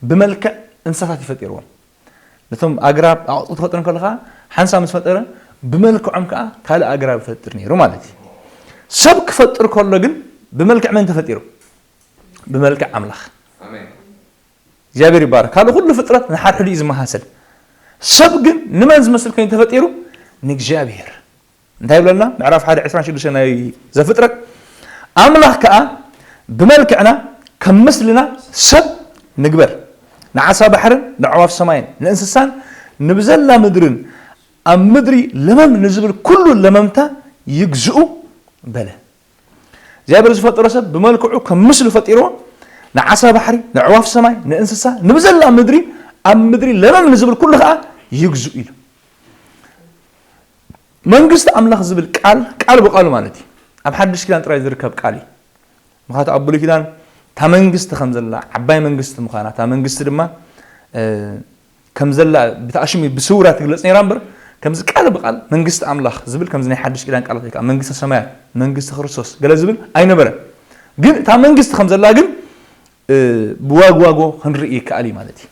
ብመልክዕ እንስሳታት ይፈጢርዎም። ነቶም ኣግራብ ኣቑጽልቲ ክፈጥር እንከሎ ኸኣ፣ ሓንሳብ ምስ ፈጠረ፣ ብመልክዖም ከኣ ካልእ ኣግራብ ይፈጥር ነይሩ ማለት እዩ። ሰብ ክፈጥር ከሎ ግን፣ ብመልክዕ መን ተፈጢሩ? ብመልክዕ ኣምላኽ። ኣሜን። እግዚኣብሔር ይባረክ። ካልእ ኩሉ ፍጥረት ንሓድሕዱ እዩ ዝመሳሰል። ሰብ ግን ንመን ዝመስል ኮይኑ ተፈጢሩ? ንእግዚኣብሔር። እንታይ ይብለና? ምዕራፍ ሓደ ዕስራን ሽዱሽተን ናይ ዘፍጥረት፣ ኣምላኽ ከኣ፣ "ብመልክዕና ከም ምስልና ሰብ ንግበር፣ ንዓሳ ባሕርን ንኣዕዋፍ ሰማይን ንእንስሳን ንብዘላ ምድርን ኣብ ምድሪ ለመም ንዝብል ኩሉ ለመምታ ይግዝኡ" በለ። እግዚኣብሔር ዝፈጠሮ ሰብ ብመልክዑ ከም ምስሉ ፈጢርዎ፣ ንዓሳ ባሕሪ፣ ንኣዕዋፍ ሰማይ፣ ንእንስሳ፣ ንብዘላ ምድሪ፣ ኣብ ምድሪ ለመም ንዝብል ኩሉ ከኣ ይግዝኡ ኢሉ። መንግስቲ ኣምላኽ ዝብል ቃል፣ ቃል ብቃሉ ማለት እዩ። ኣብ ሓድሽ ኪዳን ጥራይ ዝርከብ ቃል እዩ። ምኽንያቱ ኣብ ብሉይ ኪዳን እታ መንግስቲ ከም ዘላ፣ ዓባይ መንግስቲ ምዃና፣ እታ መንግስቲ ድማ፣ እ፣ ከም ዘላ ብተኣሽሙ ብስውራ ትግለጽ ነይራ እምበር፣ ከምዚ ቃል ብቃል መንግስቲ ኣምላኽ ዝብል፣ ከምዚ ናይ ሓድሽ ኪዳን ቃላት ወይ ከዓ መንግስተ ሰማያት፣ መንግስቲ ክርስቶስ ገለ ዝብል ኣይነበረን። ግን እታ መንግስቲ ከም ዘላ ግን፣ እ፣ ብዋግዋጎ ክንርኢ ይከኣል እዩ ማለት እዩ።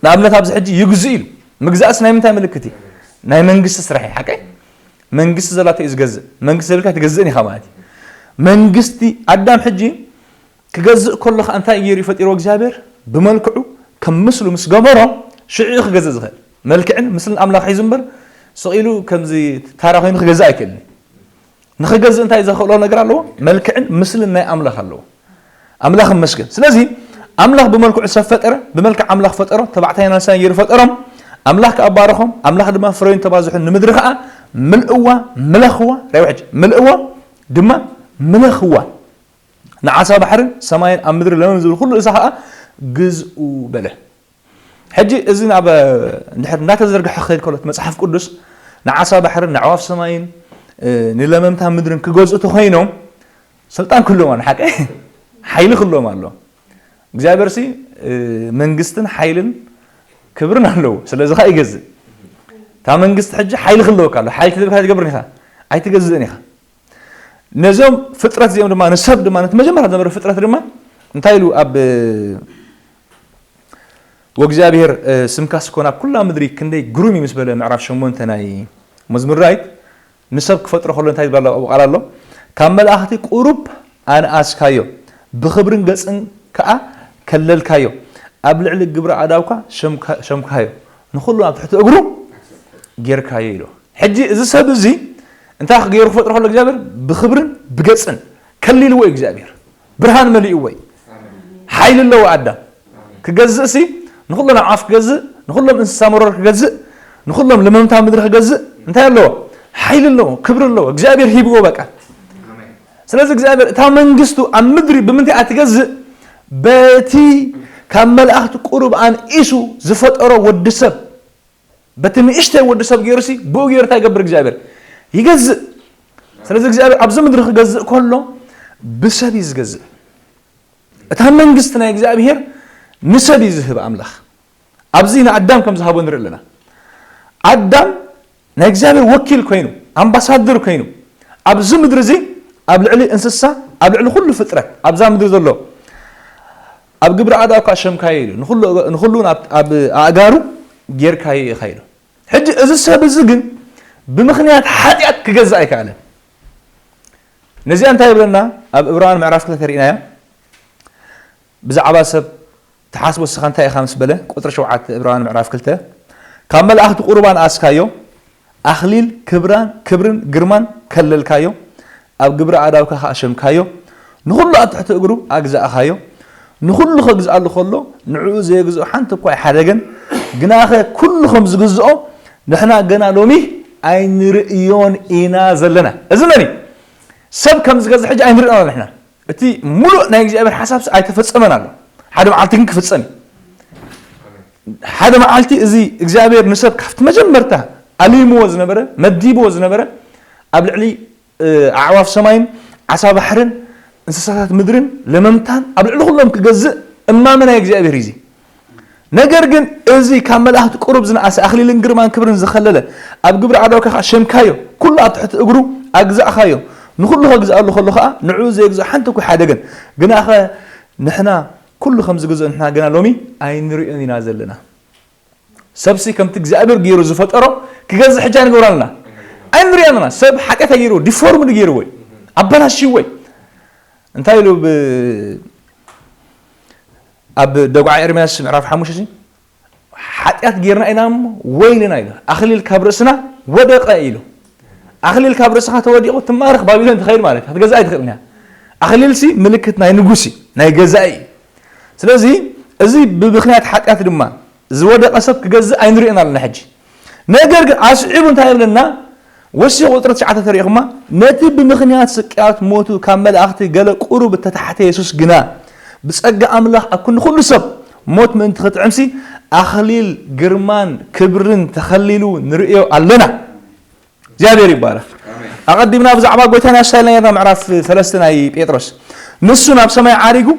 ንኣብነት ኣብዚ ሕጂ ይግዝእ ኢሉ። ምግዛእስ ናይ ምንታይ ምልክት እዩ? ናይ መንግስቲ ስራሕ እዩ። ሓቀይ? መንግስቲ ዘላቶ እዩ ዝገዝእ። መንግስቲ ዘብልካ ትገዝእን ኢኻ ማለት እዩ። መንግስቲ ኣዳም ሕጂ ክገዝእ ከሎ ኸኣ እንታይ ገይሩ እዩ ፈጢርዎ እግዚኣብሔር? ብመልክዑ ከም ምስሉ ምስ ገበሮ ሽዑ እዩ ክገዝእ ዝኽእል። መልክዕን ምስልን ኣምላኽ ሒዙ እምበር ስቕ ኢሉ ከምዚ ታራ ኮይኑ ክገዝእ ኣይክእልን እዩ። ንኽገዝእ እንታይ ዘኽእሎ ነገር ኣለዎ? መልክዕን ምስልን ናይ ኣምላኽ ኣለዎ። ኣምላኽ ይመስገን። ስለዚ ኣምላኽ ብመልክዑ ሰብ ፈጠረ፣ ብመልክዕ ኣምላኽ ፈጠሮ፣ ተባዕታይን ኣንስታይን ገይሩ ፈጠሮም። ኣምላኽ ከኣ ባረኾም፣ ኣምላኽ ድማ ፍረዩን ተባዝሑን ንምድሪ ከኣ ምልእዋ፣ ምለኽዋ፣ ራእይዋ ሕጂ፣ ምልእዋ ድማ ምለኽዋ። ንዓሳ ባሕርን ሰማይን ኣብ ምድሪ ለመም ዝብል ኩሉ እንስሳ ከኣ ግዝኡ በለ። ሕጂ እዚ ናብ፣ እንድሕር እናተዘርግሐ ክኸይድ ከሎ እቲ መጽሓፍ ቅዱስ ንዓሳ ባሕርን ንኣዕዋፍ ሰማይን፣ እ፣ ንለመምታ ምድርን ክገዝኡ ተኾይኖም ስልጣን ክህልዎም ኣሎ፣ ሓቀይ? ሓይሊ ክህልዎም ኣሎ። እግዚኣብሔርሲ፣ እ፣ መንግስትን ሓይልን ክብርን ኣለዎ። ስለዚ ኸኣ ይገዝእ። እታ መንግስቲ ሕጂ ሓይሊ ክህልወካ ኣሎ። ሓይሊ ክህልወካ ትገብርን ኢኻ። ኣይትገዝእን ኢኻ። ነዞም ፍጥረት እዚኦም ድማ፣ ንሰብ ድማ፣ ነቲ መጀመርያ ዝነበረ ፍጥረት ድማ እንታይ ኢሉ ኣብ፣ እ፣ "ወእግዚኣብሔር፣ እ፣ ስምካስ ኮነ ኣብ ኩላ ምድሪ ክንደይ ግሩም እዩ" ምስ በለ፣ ምዕራፍ ሸሞንተ ናይ መዝሙር ዳዊት፣ ንሰብ ክፈጥሮ ከሎ እንታይ ዝብላ ኣብኡ ቃል ኣሎ? "ካብ መላእኽቲ ቁሩብ ኣንኣስካዮ፣ ብኽብርን ገጽን ከኣ ከለልካዮ፣ ኣብ ልዕሊ ግብሪ ኣእዳውካ ሸምካ-፣ ሸምካዮ፣ ንኹሉ ኣብ ትሕቲ እግሩ ጌርካዮ" ኢሉ። ሕጂ እዚ ሰብ እዚ እንታይ ገይሩ ክፈጥሮ ከሎ እግዚኣብሔር? ብኽብርን ብገጽን፣ ከሊልዎ እዩ እግዚኣብሔር። ብርሃን መሊእዎ እዩ። ሓይሊ ኣለዎ ኣዳም። ክገዝእ ሲ ንኹሎም ኣዕዋፍ ክገዝእ፣ ንኹሎም እንስሳ መሮር ክገዝእ፣ ንኹሎም ለመምታ ምድሪ ክገዝእ እንታይ ኣለዎ? ሓይሊ ኣለዎ፣ ክብሪ ኣለዎ። እግዚኣብሔር ሂብዎ በቃ። ስለዚ እግዚኣብሔር እታ መንግስቱ ኣብ ምድሪ ብምንታይ እያ ትገዝእ? በቲ ካብ መላእኽቲ ቁሩብ ኣንኢሱ ዝፈጠሮ ወዲ ሰብ፣ በቲ ንእሽተይ ወዲ ሰብ ገይሩ ሲ ብኡ ገይሩ እንታይ ይገብር እግዚኣብሔር? ይገዝእ። ስለዚ እግዚኣብሔር ኣብዚ ምድሪ ክገዝእ ከሎ ብሰብ እዩ ዝገዝእ። እታ መንግስቲ ናይ እግዚኣብሔር ንሰብ እዩ ዝህብ ኣምላኽ። ኣብዚ ንኣዳም ከም ዝሃቦ ንርኢ ኣለና። ኣዳም ናይ እግዚኣብሔር ወኪል ኮይኑ፣ ኣምባሳደር ኮይኑ፣ ኣብዚ ምድሪ እዚ ኣብ ልዕሊ እንስሳ፣ ኣብ ልዕሊ ኩሉ ፍጥረት ኣብዛ ምድሪ ዘሎ ኣብ ግብሪ ኣእዳውካ ሸምካዮ ኢሉ፣ ንኹሉ ንኹሉ እውን ኣብ ኣብ ኣእጋሩ ጌርካዮ ኢኻ ኢሉ። ሕጂ እዚ ሰብ እዚ ግን ብምኽንያት ሓጢኣት ክገዝእ ኣይከኣለን። ነዚኣ እንታይ ይብለና? ኣብ ዕብራውያን ምዕራፍ ክልተ ርኢናዮ። ብዛዕባ ሰብ ትሓስቦ እስኻ እንታይ ኢኻ ምስ በለ፣ ቁጽሪ ሸውዓተ ዕብራውያን ምዕራፍ ክልተ፣ ካብ መላእኽቲ ቁሩብ ኣንኣስካዮ፣ ኣኽሊል ክብራን ክብርን ግርማን ከለልካዮ፣ ኣብ ግብሪ ኣእዳውካ ኸኣ ሸምካዮ፣ ንኹሉ ኣብ ትሕቲ እግሩ ኣግዛእኻዮ። ንኹሉ ኸግዝኣሉ ኸሎ ንዕኡ ዘየግዝኦ ሓንቲ እኳ ኣይሓደገን። ግናኸ ኩሉ ከም ዝግዝኦ ንሕና ገና ሎሚ ኣይንርእዮን ኢና ዘለና። እዚ መን እዩ? ሰብ ከም ዝገዝእ ሕጂ ኣይንርእዮን ኣለና ንሕና። እቲ ሙሉእ ናይ እግዚኣብሔር ሓሳብስ ኣይተፈጸመን ኣሎ። ሓደ መዓልቲ ግን ክፍጸም እዩ። ሓደ መዓልቲ እዚ እግዚኣብሔር ንሰብ ካብቲ መጀመርታ ኣሊምዎ ዝነበረ፣ መዲብዎ ዝነበረ፣ ኣብ ልዕሊ፣ እ፣ ኣዕዋፍ ሰማይን ዓሳ ባሕርን እንስሳታት ምድርን ለመምታን ኣብ ልዕሊ ኩሎም ክገዝእ እማመ ናይ እግዚኣብሔር እዩ እዚ። ነገር ግን እዚ ካብ መላእኽቲ ቁሩብ ዝነኣሰ ኣኽሊልን ግርማን ክብርን ዝኸለለ፣ ኣብ ግብሪ ኣእዳውካ ኸኣ ሸምካዮ፣ ኩሉ ኣብ ትሕቲ እግሩ ኣግዛእኻዮ፣ ንኹሉ ከግዝኣሉ ከሎ ኸኣ ንዕኡ ዘየግዝኦ ሓንቲ እኳ ኣይሓደገን። ግናኸ ንሕና ኩሉ ከም ዝግዝኦ ንሕና ገና ሎሚ ኣይንርእዮን ኢና ዘለና። ሰብሲ ከምቲ እግዚኣብሔር ገይሩ ዝፈጠሮ ክገዝእ ሕጂ ኣይንገብራን ኣለና። ኣይንርእዮን ኣለና። ሰብ ሓጢኣት ገይሩ፣ ዲፎርምድ ገይርዎ እዩ። ኣበላሽዎ እዩ። እንታይ ኢሉ ብ-፣ ኣብ ደጉዓ ኤርምያስ ምዕራፍ ሓሙሽተ እዚ፣ "ሓጢኣት ጌርና ኢና እሞ ወይልና" ኢሉ። "ኣኽሊል ካብ ርእስና ወደቐ" ኢሉ። ኣኽሊል ካብ ርእስኻ ተወዲቑ ትማረኽ ባቢሎን ትኸይድ ማለት እያ። ክትገዝእ ኣይትኽእልን እያ። ኣኽሊልሲ ምልክት ናይ ንጉስ እዩ፣ ናይ ገዛኢ እዩ። ስለዚ እዚ ብምኽንያት ሓጢኣት ድማ ዝወደቐ ሰብ ክገዝእ ኣይንርእዮን ኣለና ሕጂ። ነገር ግን ኣስዒቡ እንታይ ይብለና? ወሲኹ ቁጽሪ ትሽዓተ ተሪእኹማ፣ "ነቲ ብምኽንያት ስቅያት ሞቱ ካብ መላእኽቲ ገለ ቁሩብ እተታሕተ የሱስ ግና፣ ብጸጋ ኣምላኽ ኣብ ክንዲ ኩሉ ሰብ ሞት ምእንቲ ክጥዕምሲ፣ ኣኽሊል ግርማን ክብርን ተኸሊሉ ንርእዮ ኣለና።" እግዚኣብሔር ይባረኽ። ኣሜን። ኣቐዲምና ብዛዕባ ጎይታና የሳይልና ነርና፣ ምዕራፍ ሰለስተ ናይ ጴጥሮስ። "ንሱ ናብ ሰማይ ዓሪጉ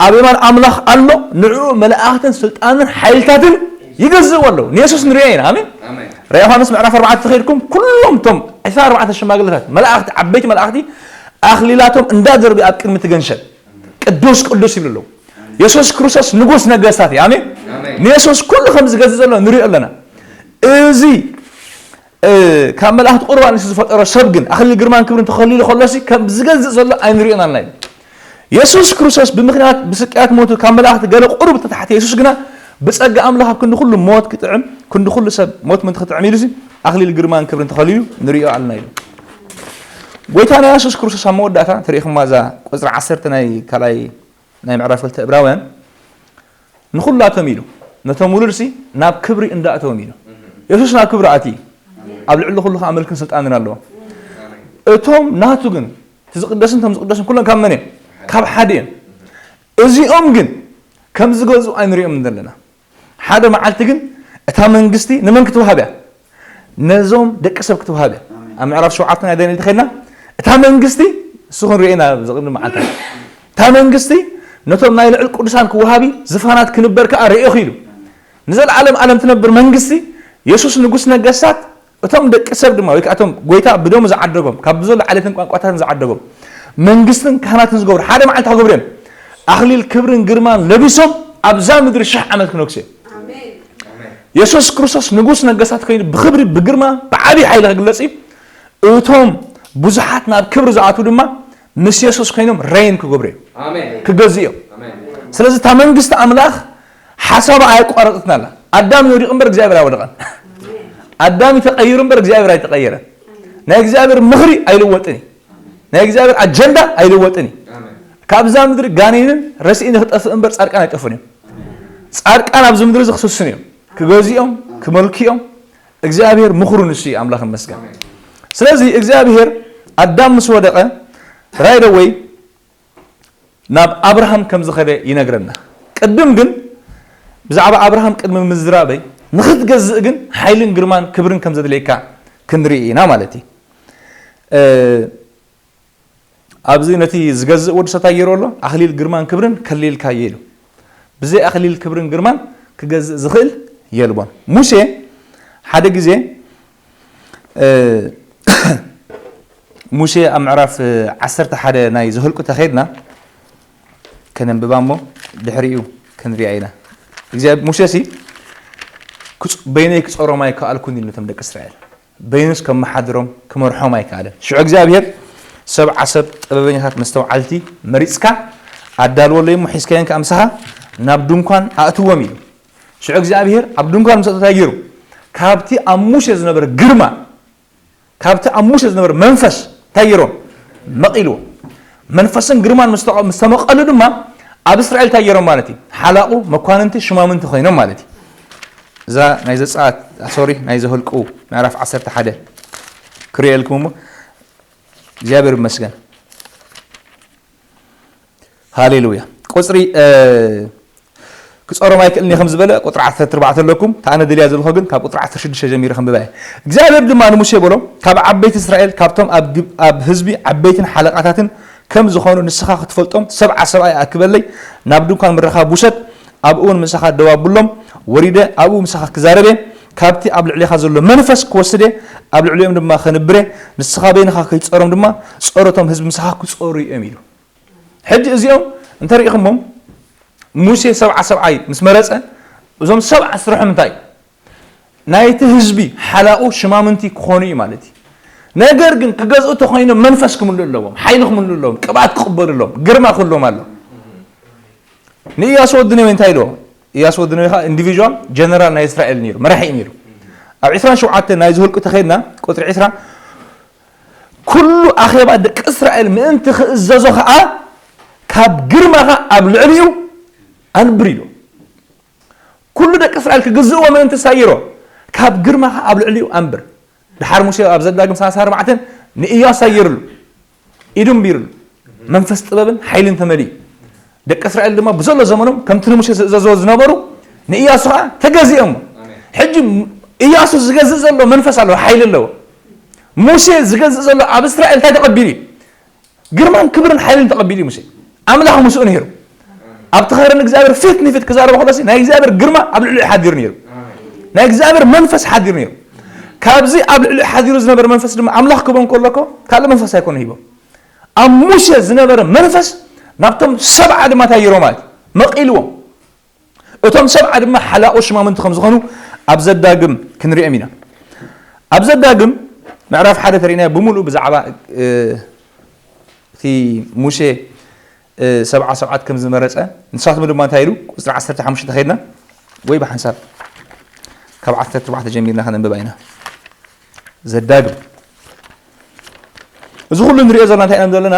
ኣብ የማን ኣምላኽ ኣሎ፣ ንዕኡ መላእኽትን ስልጣንን ሓይልታትን ይገዝእዎ ኣለዉ።" ንየሱስ ንርእዮ ኢና። ኣሜን። ኣሜን። ራእይ ዮሃንስ ምዕራፍ ኣርባዕተ ተኸይድኩም፣ ኩሎም እቶም ዕስራን ኣርባዕተን ሽማግለታት፣ መላእኽቲ፣ ዓበይቲ መላእኽቲ ኣኽሊላቶም እንዳደርበዩ ኣብ ቅድሚ እቲ ገንሸል ቅዱስ ቅዱስ ይብሉ ኣለዉ። የሱስ ክርስቶስ ንጉስ ነገስታት እዩ። ኣሜን። ኣሜን። ንየሱስ ኩሉ ከም ዝገዝእ ዘሎ ንሪኦ ኣለና። እዚ፣ እ፣ ካብ መላእኽቲ ቁሩብ ኣንኢሱ ዝፈጠሮ ሰብ ግን ኣኽሊል ግርማን ክብርን ተኸሊሉ ከሎሲ ከም ዝገዝእ ዘሎ ኣይንሪኦን ኣለና እዩ። የሱስ ክርስቶስ ብምኽንያት ብስቅያት ሞቱ ካብ መላእኽቲ ገለ ቁሩብ እተታሕተ የሱስ ግና ብጸጋ ኣምላኽ ኣብ ክንዲ ኩሉ ሞት ክጥዕም፣ ክንዲ ኩሉ ሰብ ሞት ምእንቲ ክጥዕም ኢሉሲ ኣኽሊል ግርማን ክብርን ተኸሊሉ ንሪኦ ኣለና ኢሉ። ጎይታና የሱስ ክርስቶስ ኣብ መወዳእታ፣ ተሪእኹማ እዛ ቁጽሪ ዓሰርተ ናይ ካልኣይ ናይ ምዕራፍ ክልተ ዕብራውያን፣ ንኹላቶም ኢሉ፣ ነቶም ውሉድሲ ናብ ክብሪ እንዳእተዎም ኢሉ። የሱስ ናብ ክብሪ ኣትዩ፣ ኣብ ልዕሊ ኩሉ ኸዓ ምልክን ስልጣንን ኣለዎ። እቶም ናቱ ግን፣ እቲ ዝቕደስን እቶም ዝቕደስን ኩሎም ካብ መን እዮም? ካብ ሓደ እዮም። እዚኦም ግን ከም ዝገዝኡ ኣይንሪኦም ዘለና። ሓደ መዓልቲ ግን እታ መንግስቲ ንመን ክትወሃብ እያ? ነዞም ደቂ ሰብ ክትወሃብ እያ። ኣሜን። ኣብ ምዕራፍ ሸውዓተ ናይ ዳንኤል ተኸድና፣ እታ መንግስቲ፣ እሱ ክንርኢ ኢና ኣብዚ ቅድሚ መዓልታት። እታ መንግስቲ ነቶም ናይ ልዕል ቅዱሳን ክወሃብ እዩ፣ ዝፋናት ክንበር ከኣ ርእኹ ኢሉ። ንዘለዓለም ዓለም ትነብር መንግስቲ፣ የሱስ ንጉስ ነገስታት፣ እቶም ደቂ ሰብ ድማ፣ ወይ ከኣ እቶም ጎይታ ብደሙ ዝዓደጎም፣ ካብ ብዘሎ ዓሌትን ቋንቋታትን ዝዓደጎም፣ መንግስትን ካህናትን ዝገብሩ፣ ሓደ መዓልቲ ክገብሩ እዮም። ኣኽሊል ክብርን ግርማን ለቢሶም ኣብዛ ምድሪ ሽሕ ዓመት ክነግሱ እዮም። ኣሜን። የሱስ ክርስቶስ ንጉስ ነገስታት ኮይኑ ብኽብሪ፣ ብግርማ፣ ብዓብዪ ሓይሊ ክግለጽ እዩ። እቶም ብዙሓት ናብ ክብሪ ዝኣትዉ ድማ ምስ የሱስ ኮይኖም ሬይን ክገብሩ እዮም። ኣሜን። ክገዝኡ እዮም። ኣሜን። ስለዚ እታ መንግስቲ ኣምላኽ ሓሳባ ኣየቋረጸትን ኣላ። ኣዳም እዩ ወዲቑ እምበር እግዚኣብሔር ኣይወደቐን። ኣዳም እዩ ተቐይሩ እምበር እግዚኣብሔር ኣይተቐየረን። ናይ እግዚኣብሔር ምኽሪ ኣይልወጥን እዩ። ናይ እግዚኣብሔር ኣጀንዳ ኣይልወጥን እዩ። ካብዛ ምድሪ ጋኔንን ረስኢን ክጠፍእ እምበር ጻድቃን ኣይጠፉን እዮም። ጻድቃን ኣብዚ ምድሪ እዚ ክስስኑ እዮም፣ ክገዝኡ እዮም፣ ክመልኩ እዮም። እግዚኣብሔር ምኽሩ ንሱ እዩ። ኣምላኽ ይመስገን። ስለዚ እግዚኣብሔር ኣዳም ምስ ወደቐ right away ናብ ኣብርሃም ከም ዝኸደ ይነግረና። ቅድም ግን ብዛዕባ ኣብርሃም ቅድሚ ምዝራበይ ንኽትገዝእ ግን ሓይልን ግርማን ክብርን ከም ዘድልየካ ክንርኢ ኢና ማለት እዩ። ኣብዚ ነቲ ዝገዝእ ወዲ ሰብ እንታይ ገይሩ ኣሎ? ኣኽሊል ግርማን ክብርን ከሊልካዮ ኢሉ። ብዘይ ኣኽሊል ክብርን ግርማን ክገዝእ ዝኽእል የልቦን። ሙሴ ሓደ ግዜ፣ እ፣ ሙሴ ኣብ ምዕራፍ ዓሰርተ ሓደ ናይ ዘኍልቁ ተኸድና ከነንብባ እሞ ድሕሪኡ ክንሪኣ ኢና። እግዚኣብ-፣ ሙሴ ሲ ክጽ-፣ በይነይ ክጾሮም ኣይከኣልኩን ኢሉ ነቶም ደቂ እስራኤል። በይኑስ ከመሓድሮም ክመርሖም ኣይከኣለን። ሽዑ እግዚኣብሔር ሰብዓ ሰብ ጥበበኛታት መስተውዓልቲ መሪጽካ ኣዳልወለይ እሞ ሒዝካዮን ከኣ ምሳኻ ናብ ድንኳን ኣእትዎም ኢሉ። ሽዑ እግዚኣብሔር ኣብ ድንኳን ምስ ኣእተዎ እንታይ ገይሩ? ካብቲ ኣብ ሙሴ ዝነበረ ግርማ፣ ካብቲ ኣብ ሙሴ ዝነበረ መንፈስ እንታይ ገይርዎ? መቒልዎ። መንፈስን ግርማን ምስ ተቐ-፣ ምስ ተመቐሉ ድማ ኣብ እስራኤል እንታይ ገይሮም ማለት እዩ? ሓላቑ፣ መኳንንቲ፣ ሽማምንቲ ኮይኖም ማለት እዩ። እዛ ናይ ዘጸኣት፣ ሶሪ፣ ናይ ዘኍልቁ ምዕራፍ ዓሰርተ ሓደ ክርእየልኩም እሞ እግዚኣብሔር ይመስገን። ሃሌሉያ። ቁጽሪ፣ እ፣ ክጾሮም ኣይክእልን እየ ከም ዝበለ ቁጽሪ ዓሰርተ ኣርባዕተ ኣለኩም። እታ ኣነ ደልያ ዘለኹ ግን ካብ ቁጽሪ ዓሰርተ ሽዱሽተ ጀሚረ ከንብባ እየ። እግዚኣብሔር ድማ ንሙሴ በሎ፣ ካብ ዓበይቲ እስራኤል፣ ካብቶም ኣብ ግብ-፣ ኣብ ህዝቢ ዓበይትን ሓለቓታትን ከም ዝኾኑ ንስኻ ክትፈልጦም ሰብዓ ሰብኣይ ኣክበለይ፣ ናብ ድንኳን ምርኻብ ውሰድ፣ ኣብኡ እውን ምሳኻ ደው ኣብሎም፣ ወሪደ ኣብኡ ምሳኻ ክዛረብ እየ፣ ካብቲ ኣብ ልዕሌኻ ዘሎ መንፈስ ክወስድ እየ፣ ኣብ ልዕሊኦም ድማ ከንብር እየ፣ ንስኻ በይንኻ ከይትጾሮም ድማ ጾሮቶም ህዝቢ ምሳኻ ክጾሩ እዮም ኢሉ። ሕጂ እዚኦም እንተሪኢኹሞም፣ ሙሴ ሰብዓ ሰብኣይ ምስ መረጸ፣ እዞም ሰብዓ ስርሖም እንታይ? ናይቲ ህዝቢ ሓላቑ ሽማምንቲ ክኾኑ እዩ ማለት እዩ። ነገር ግን ክገዝኡ ተኾይኖም መንፈስ ክምልኡ ኣለዎም፣ ሓይሊ ክምልኡ ኣለዎም፣ ቅብኣት ክቕበሉ ኣለዎም፣ ግርማ ክህልዎም ኣለዎም። ንኢያሱ ወዲ ነዌ እንታይ ኢልዎ? ኢያሱ ወዲ ነዌ ኸዓ ኢንዲቪዥዋል ጀነራል ናይ እስራኤል ነይሩ፣ መራሒ እዩ ነይሩ። ኣብ ዕስራን ሸውዓተን ናይ ዘኍልቁ ተኸድና፣ ቁጽሪ ዕስራ፣ "ኩሉ ኣኼባ ደቂ እስራኤል ምእንቲ ክእዘዞ ኸዓ፣ ካብ ግርማኻ ኣብ ልዕሊኡ ኣንብር" ኢሉ። ኩሉ ደቂ እስራኤል ክግዝእዎ ምእንቲ ሳይሮ፣ "ካብ ግርማኻ ኣብ ልዕሊኡ ኣንብር።" ደሓር ሙሴ ኣብ ዘዳግም ሰላሳ ኣርባዕተ ንኢያሱ ኣየርሉ፣ ኢዱ ኣንቢርሉ፣ መንፈስ ጥበብን ሓይልን ተመሊኡ። ደቂ እስራኤል ድማ ብዘሎ ዘመኖም ከምቲ ንሙሴ ዝእዘዝዎ ዝነበሩ ንኢያሱ ኸዓ ተገዚኦሞ። ሕጂ ኢያሱ ዝገዝእ ዘሎ መንፈስ ኣለዎ፣ ሓይሊ ኣለዎ። ሙሴ ዝገዝእ ዘሎ ኣብ እስራኤል እንታይ ተቐቢሉ እዩ? ግርማን ክብርን ሓይልን ተቐቢሉ እዩ ሙሴ። ኣምላኽ ምስኡ ነይሩ። ኣብቲ ኸረን እግዚኣብሔር ፊት ንፊት ክዛረቦ ከሎሲ ናይ እግዚኣብሔር ግርማ ኣብ ልዕሊኡ ሓዲሩ ነይሩ። ናይ እግዚኣብሔር መንፈስ ሓዲሩ ነይሩ። ካብዚ ኣብ ልዕሊኡ ሓዲሩ ዝነበረ መንፈስ ድማ ኣምላኽ ክህቦም ከሎ እኮ ካልእ መንፈስ ኣይኮነ ሂቦ። ኣብ ሙሴ ዝነበረ መንፈስ ናብቶም ሰብዓ ድማ እንታይ ገይርዎ ማለት እዩ? መቒልዎም። እቶም ሰብዓ ድማ ሓላቑ ሽማምንቲ ከም ዝኾኑ ኣብ ዘዳግም ክንሪኦም ኢና። ኣብ ዘዳግም ምዕራፍ ሓደ ተሪእናዮ ብምሉእ ብዛዕባ፣ እ፣ እቲ ሙሴ፣ እ፣ ሰብዓ ሰብዓት ከም ዝመረጸ፣ ንሳቶም ድማ እንታይ ኢሉ? ቁጽሪ ዓሰርተ ሓሙሽተ ከይድና ወይ ብሓንሳብ ካብ ዓሰርተ ኣርባዕተ ጀሚርና ከነንብባ ኢና። ዘዳግም። እዚ ኩሉ ንሪኦ ዘለና እንታይ ኢና ዘለና?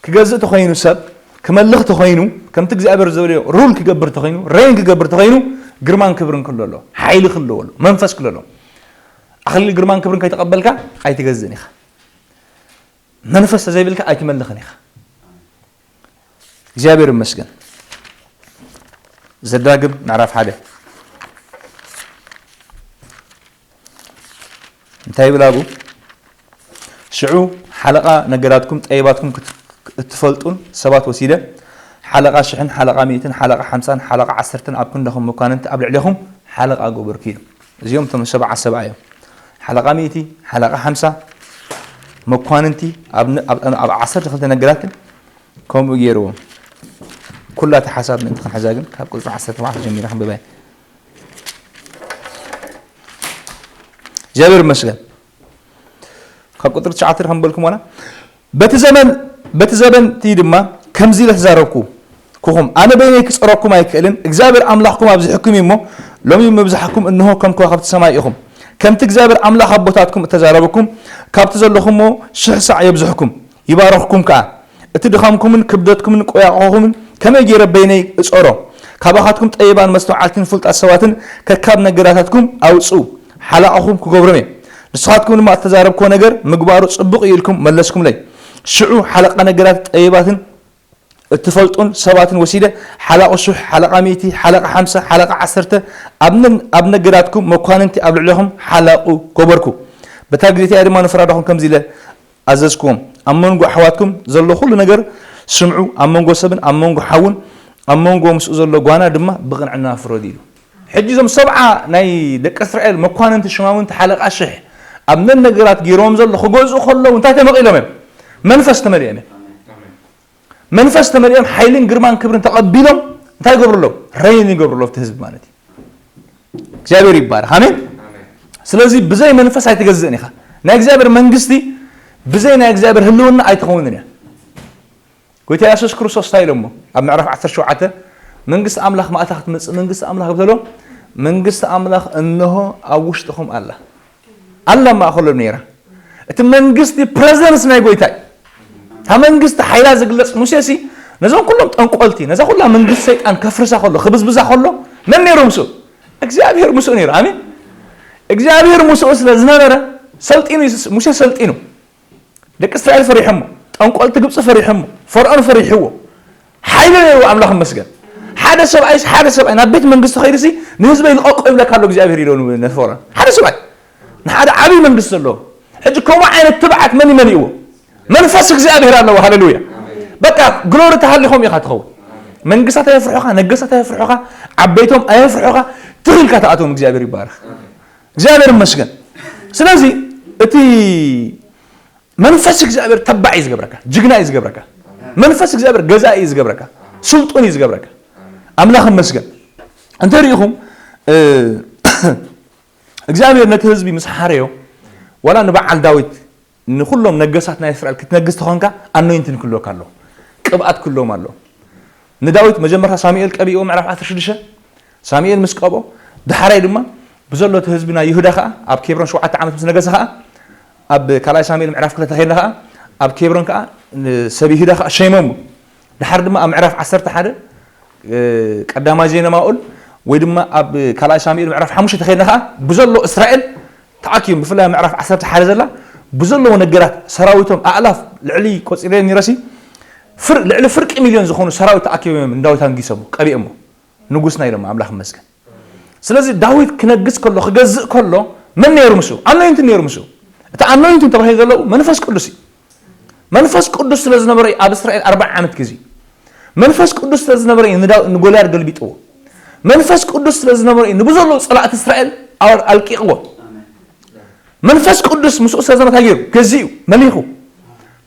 ክገዝእ ተኾይኑ ሰብ፣ ክመልኽ ተኾይኑ፣ ከምቲ እግዚኣብሔር ዝደለዮ ሩል ክገብር ተኾይኑ፣ ሬን ክገብር ተኾይኑ፣ ግርማን ክብርን ክህልዎ ኣለዎ። ሓይሊ ክህልዎ ኣለዎ። መንፈስ ክህልዎ ኣለዎ። ኣኽሊል ግርማን ክብርን ከይተቐበልካ ኣይትገዝእን ኢኻ። መንፈስ ተዘይብልካ ኣይትመልኽን ኢኻ። እግዚኣብሔር ይመስገን። ዘዳግም ምዕራፍ ሓደ እንታይ ይብል ኣብኡ? ሽዑ ሓለቓ ነገዳትኩም ጠቢባትኩም ክት-፣ እትፈልጡን ሰባት ወሲደ፣ ሓለቓ ሽሕን ሓለቓ ሚእትን ሓለቓ ሓምሳን ሓለቓ ዓሰርተን ኣብ ክንዳኹም መኳንንቲ ኣብ ልዕሌኹም ሓለቓ ገበርኩ ኢሉ። እዚኦም እቶም ሰብዓ ሰብዓ እዮም። ሓለቓ ሚእቲ፣ ሓለቓ ሓምሳ፣ መኳንንቲ ኣብ ን-፣ ኣብ፣ ኣብ ዓሰርተ ክልተ ነገዳትን ከምኡ ገይርዎም። ኩላ እታ ሓሳብ ምእንቲ ክንሕዛ ግን ካብ ቁጽሪ ዓሰርተ ኣርባዕተ ጀሚረ ክንብባ እየ። እግዚኣብሔር ይመስገን። ካብ ቁጽሪ ትሽዓተ ከም በልኩምና፣ በቲ ዘመን፣ በቲ ዘበን እቲ ድማ ከምዚ ኢለ ተዛረብኩ፣ ኩኹም፣ ኣነ በይነይ ክጸረኩም ኣይክእልን፣ እግዚኣብሔር ኣምላኽኩም ኣብዚሕኩም እዩ እሞ፣ ሎሚ ምብዛሕኩም እንሆ ከም ከዋኽብቲ ሰማይ ኢኹም። ከምቲ እግዚኣብሔር ኣምላኽ ኣቦታትኩም እተዛረበኩም፣ ካብቲ ዘለኹሞ ሽሕ ሳዕ የብዝሕኩም። ይባርኽኩም ከኣ። እቲ ድኻምኩምን ክብደትኩምን ቆያቑኹምን ከመይ ገይረ በይነይ እጾሮ? ካባኻትኩም ጠቢባን መስተውዓልትን ፍሉጣት ሰባትን ከካብ ነገራታትኩም ኣውጽኡ። ሓላቕኹም ክገብሮም እየ። ንስኻትኩም ድማ እተዛረብክዎ ነገር ምግባሩ ጽቡቕ እዩ ኢልኩም መለስኩምለይ። ሽዑ ሓለቓ ነገራት ጠቢባትን እትፈልጡን ሰባትን ወሲደ፣ ሓላቑ ሽሕ፣ ሓለቓ ሚእቲ፣ ሓለቓ ሓምሳ፣ ሓለቓ ዓሰርተ፣ ኣብ ነ-፣ ኣብ ነገዳትኩም መኳንንቲ ኣብ ልዕሌኹም ሓላቑ ገበርኩ። በታ ግዜ እቲኣ ድማ ንፈራዳኹም ከምዚ ኢለ ኣዘዝክዎም፣ ኣብ መንጎ ኣሕዋትኩም ዘሎ ኩሉ ነገር ስምዑ፣ ኣብ መንጎ ሰብን ኣብ መንጎ ሓውን ኣብ መንጎ ምስኡ ዘሎ ጓና ድማ ብቕንዕና ፍረዱ ኢሉ። ሕጂ እዞም ሰብዓ ናይ ደቂ እስራኤል መኳንንቲ፣ ሽማምንቲ፣ ሓለቓ ሽሕ ኣብ ነን ነገራት ገይሮም ዘሎ ክገዝኡ ከለዉ እንታይ ተመቒሎም እዮም? መንፈስ ተመሊኦም እዮም። መንፈስ ተመሊኦም ሓይልን ግርማን ክብርን ተቐቢሎም እንታይ ይገብሩ ኣለዉ? ረይን ይገብሩ ኣለዉ እቲ ህዝቢ ማለት እዩ። እግዚኣብሔር ይባረኽ። ኣሜን። ስለዚ ብዘይ መንፈስ ኣይትገዝእን ኢኻ። ናይ እግዚኣብሔር መንግስቲ ብዘይ ናይ እግዚኣብሔር ህልውና ኣይትኸውንን እያ። ጎይታ የሱስ ክርስቶስ እንታይ ኢሎሞ? ኣብ ምዕራፍ ዓሰርተ ሸውዓተ መንግስቲ ኣምላኽ ማእታ ክትመጽእ መንግስቲ ኣምላኽ ብተሎ መንግስቲ ኣምላኽ እንሆ ኣብ ውሽጥኹም ኣላ። ኣላ ማእኸሎም ነይራ። እቲ መንግስቲ ፕረዘንስ ናይ ጎይታ እዩ። እታ መንግስቲ ሓይላ ዝግለጽ ሙሴ ሲ ነዞም ኩሎም ጠንቆልቲ ነዛ ኩላ መንግስቲ ሰይጣን ከፍርሳ ከሎ ክብዝብዛ ከሎ መን ነይሩ ምስኡ? እግዚኣብሔር ምስኡ ነይሩ። ኣሜን። እግዚኣብሔር ምስኡ ስለ ዝነበረ ሰልጢኑ እዩ። ሙሴ ሰልጢኑ። ደቂ እስራኤል ፈሪሖሞ። ጠንቆልቲ ግብፂ ፈሪሖሞ። ፈርዖን ፈሪሕዎ። ሓይሊ ነይሩ ኣምላኽ ይመስገን። ሓደ ሰብኣይ ሓደ ሰብኣይ ናብ ቤት መንግስቲ ከይዱሲ ንህዝበይ ልቐቆ ይብለካ ኣሎ እግዚኣብሔር ኢሎ ንፈርዖን። ሓደ ሰብኣይ ንሓደ ዓብይ መንግስቲ ዘለዎ። ሕጂ ከምኡ ዓይነት ትብዓት መን ይመሊእዎ? መንፈስ እግዚኣብሔር ኣለዎ። ሃሌሉያ። በቃ ግሎሪ ተሃሊኾም ኢኻ ትኸውን። መንግስታት ኣየፍርሑኻ፣ ነገስታት ኣየፍርሑኻ፣ ዓበይቶም ኣየፍርሑኻ። ትኽልካ ተኣቶም እግዚኣብሔር ይባረኽ። እግዚኣብሔር ይመስገን። ስለዚ እቲ መንፈስ እግዚኣብሔር ተባዕ እዩ ዝገብረካ፣ ጅግና እዩ ዝገብረካ። መንፈስ እግዚኣብሔር ገዛኢ እዩ ዝገብረካ፣ ስልጡን እዩ ዝገብረካ። ኣምላኽ ይመስገን። እንተሪኢኹም እ፣ እግዚኣብሔር ነቲ ህዝቢ ምስ ሓረዮ ዋላ ንበዓል ዳዊት ንኩሎም ነገሳት ናይ እስራኤል ክትነግስ ተኾንካ ኣኖይንትን ክህልወካ ኣሎ፣ ቅብኣት ክህልዎም ኣሎ። ንዳዊት መጀመርታ ሳሙኤል ቀቢእዎ ምዕራፍ ዓሰርተ ሽዱሽተ ሳሙኤል ምስ ቀብኦ፣ ዳሕራይ ድማ ብዘሎ እቲ ህዝቢ ናይ ይሁዳ ኸዓ ኣብ ኬብሮን ሸውዓተ ዓመት ምስ ነገሰ ኸዓ ኣብ ካልኣይ ሳሙኤል ምዕራፍ ክልተ ኸይድና ኸዓ ኣብ ኬብሮን ከዓ ንሰብ ይሁዳ ከዓ ሸይሞሞ። ድሓር ድማ ኣብ ምዕራፍ ዓሰርተ ሓደ ቀዳማይ ዜና ማኡል ወይ ድማ ኣብ ካልኣይ ሳሙኤል ምዕራፍ ሓሙሽተ ኸይድና ኸዓ ብዘሎ እስራኤል ተኣኪቦም ብፍላይ ምዕራፍ ዓሰርተ ሓደ ዘላ ብዘለዎ ነገራት ሰራዊቶም ኣእላፍ ልዕሊ ቆፂረ ኒረሲ ፍር ልዕሊ ፍርቂ ሚልዮን ዝኾኑ ሰራዊት ተኣኪቦም እዮም ንዳዊት ኣንጊሶሞ ቀቢኦሞ ንጉስና ኢሎም ኣምላኽ ይመስገን። ስለዚ ዳዊት ክነግስ ከሎ ክገዝእ ከሎ መን ነይሩ ምስኡ? ኣኖይንትን ነይሩ ምስኡ። እቲ ኣኖይንትን ተባሂሉ ዘለዉ መንፈስ ቅዱስ እዩ። መንፈስ ቅዱስ ስለ ዝነበረ እዩ ኣብ እስራኤል ኣርብዓ ዓመት ግዜ መንፈስ ቅዱስ ስለ ዝነበረ እዩ ንዳ- ንጎልያድ ገልቢጥዎ። መንፈስ ቅዱስ ስለ ዝነበረ እዩ ንብዘለዉ ፀላእቲ እስራኤል ኣር- ኣልቂቕዎ። መንፈስ ቅዱስ ምስኡ ስለ ዝነበረ እንታይ ገይሩ? ገዚኡ መሊኹ።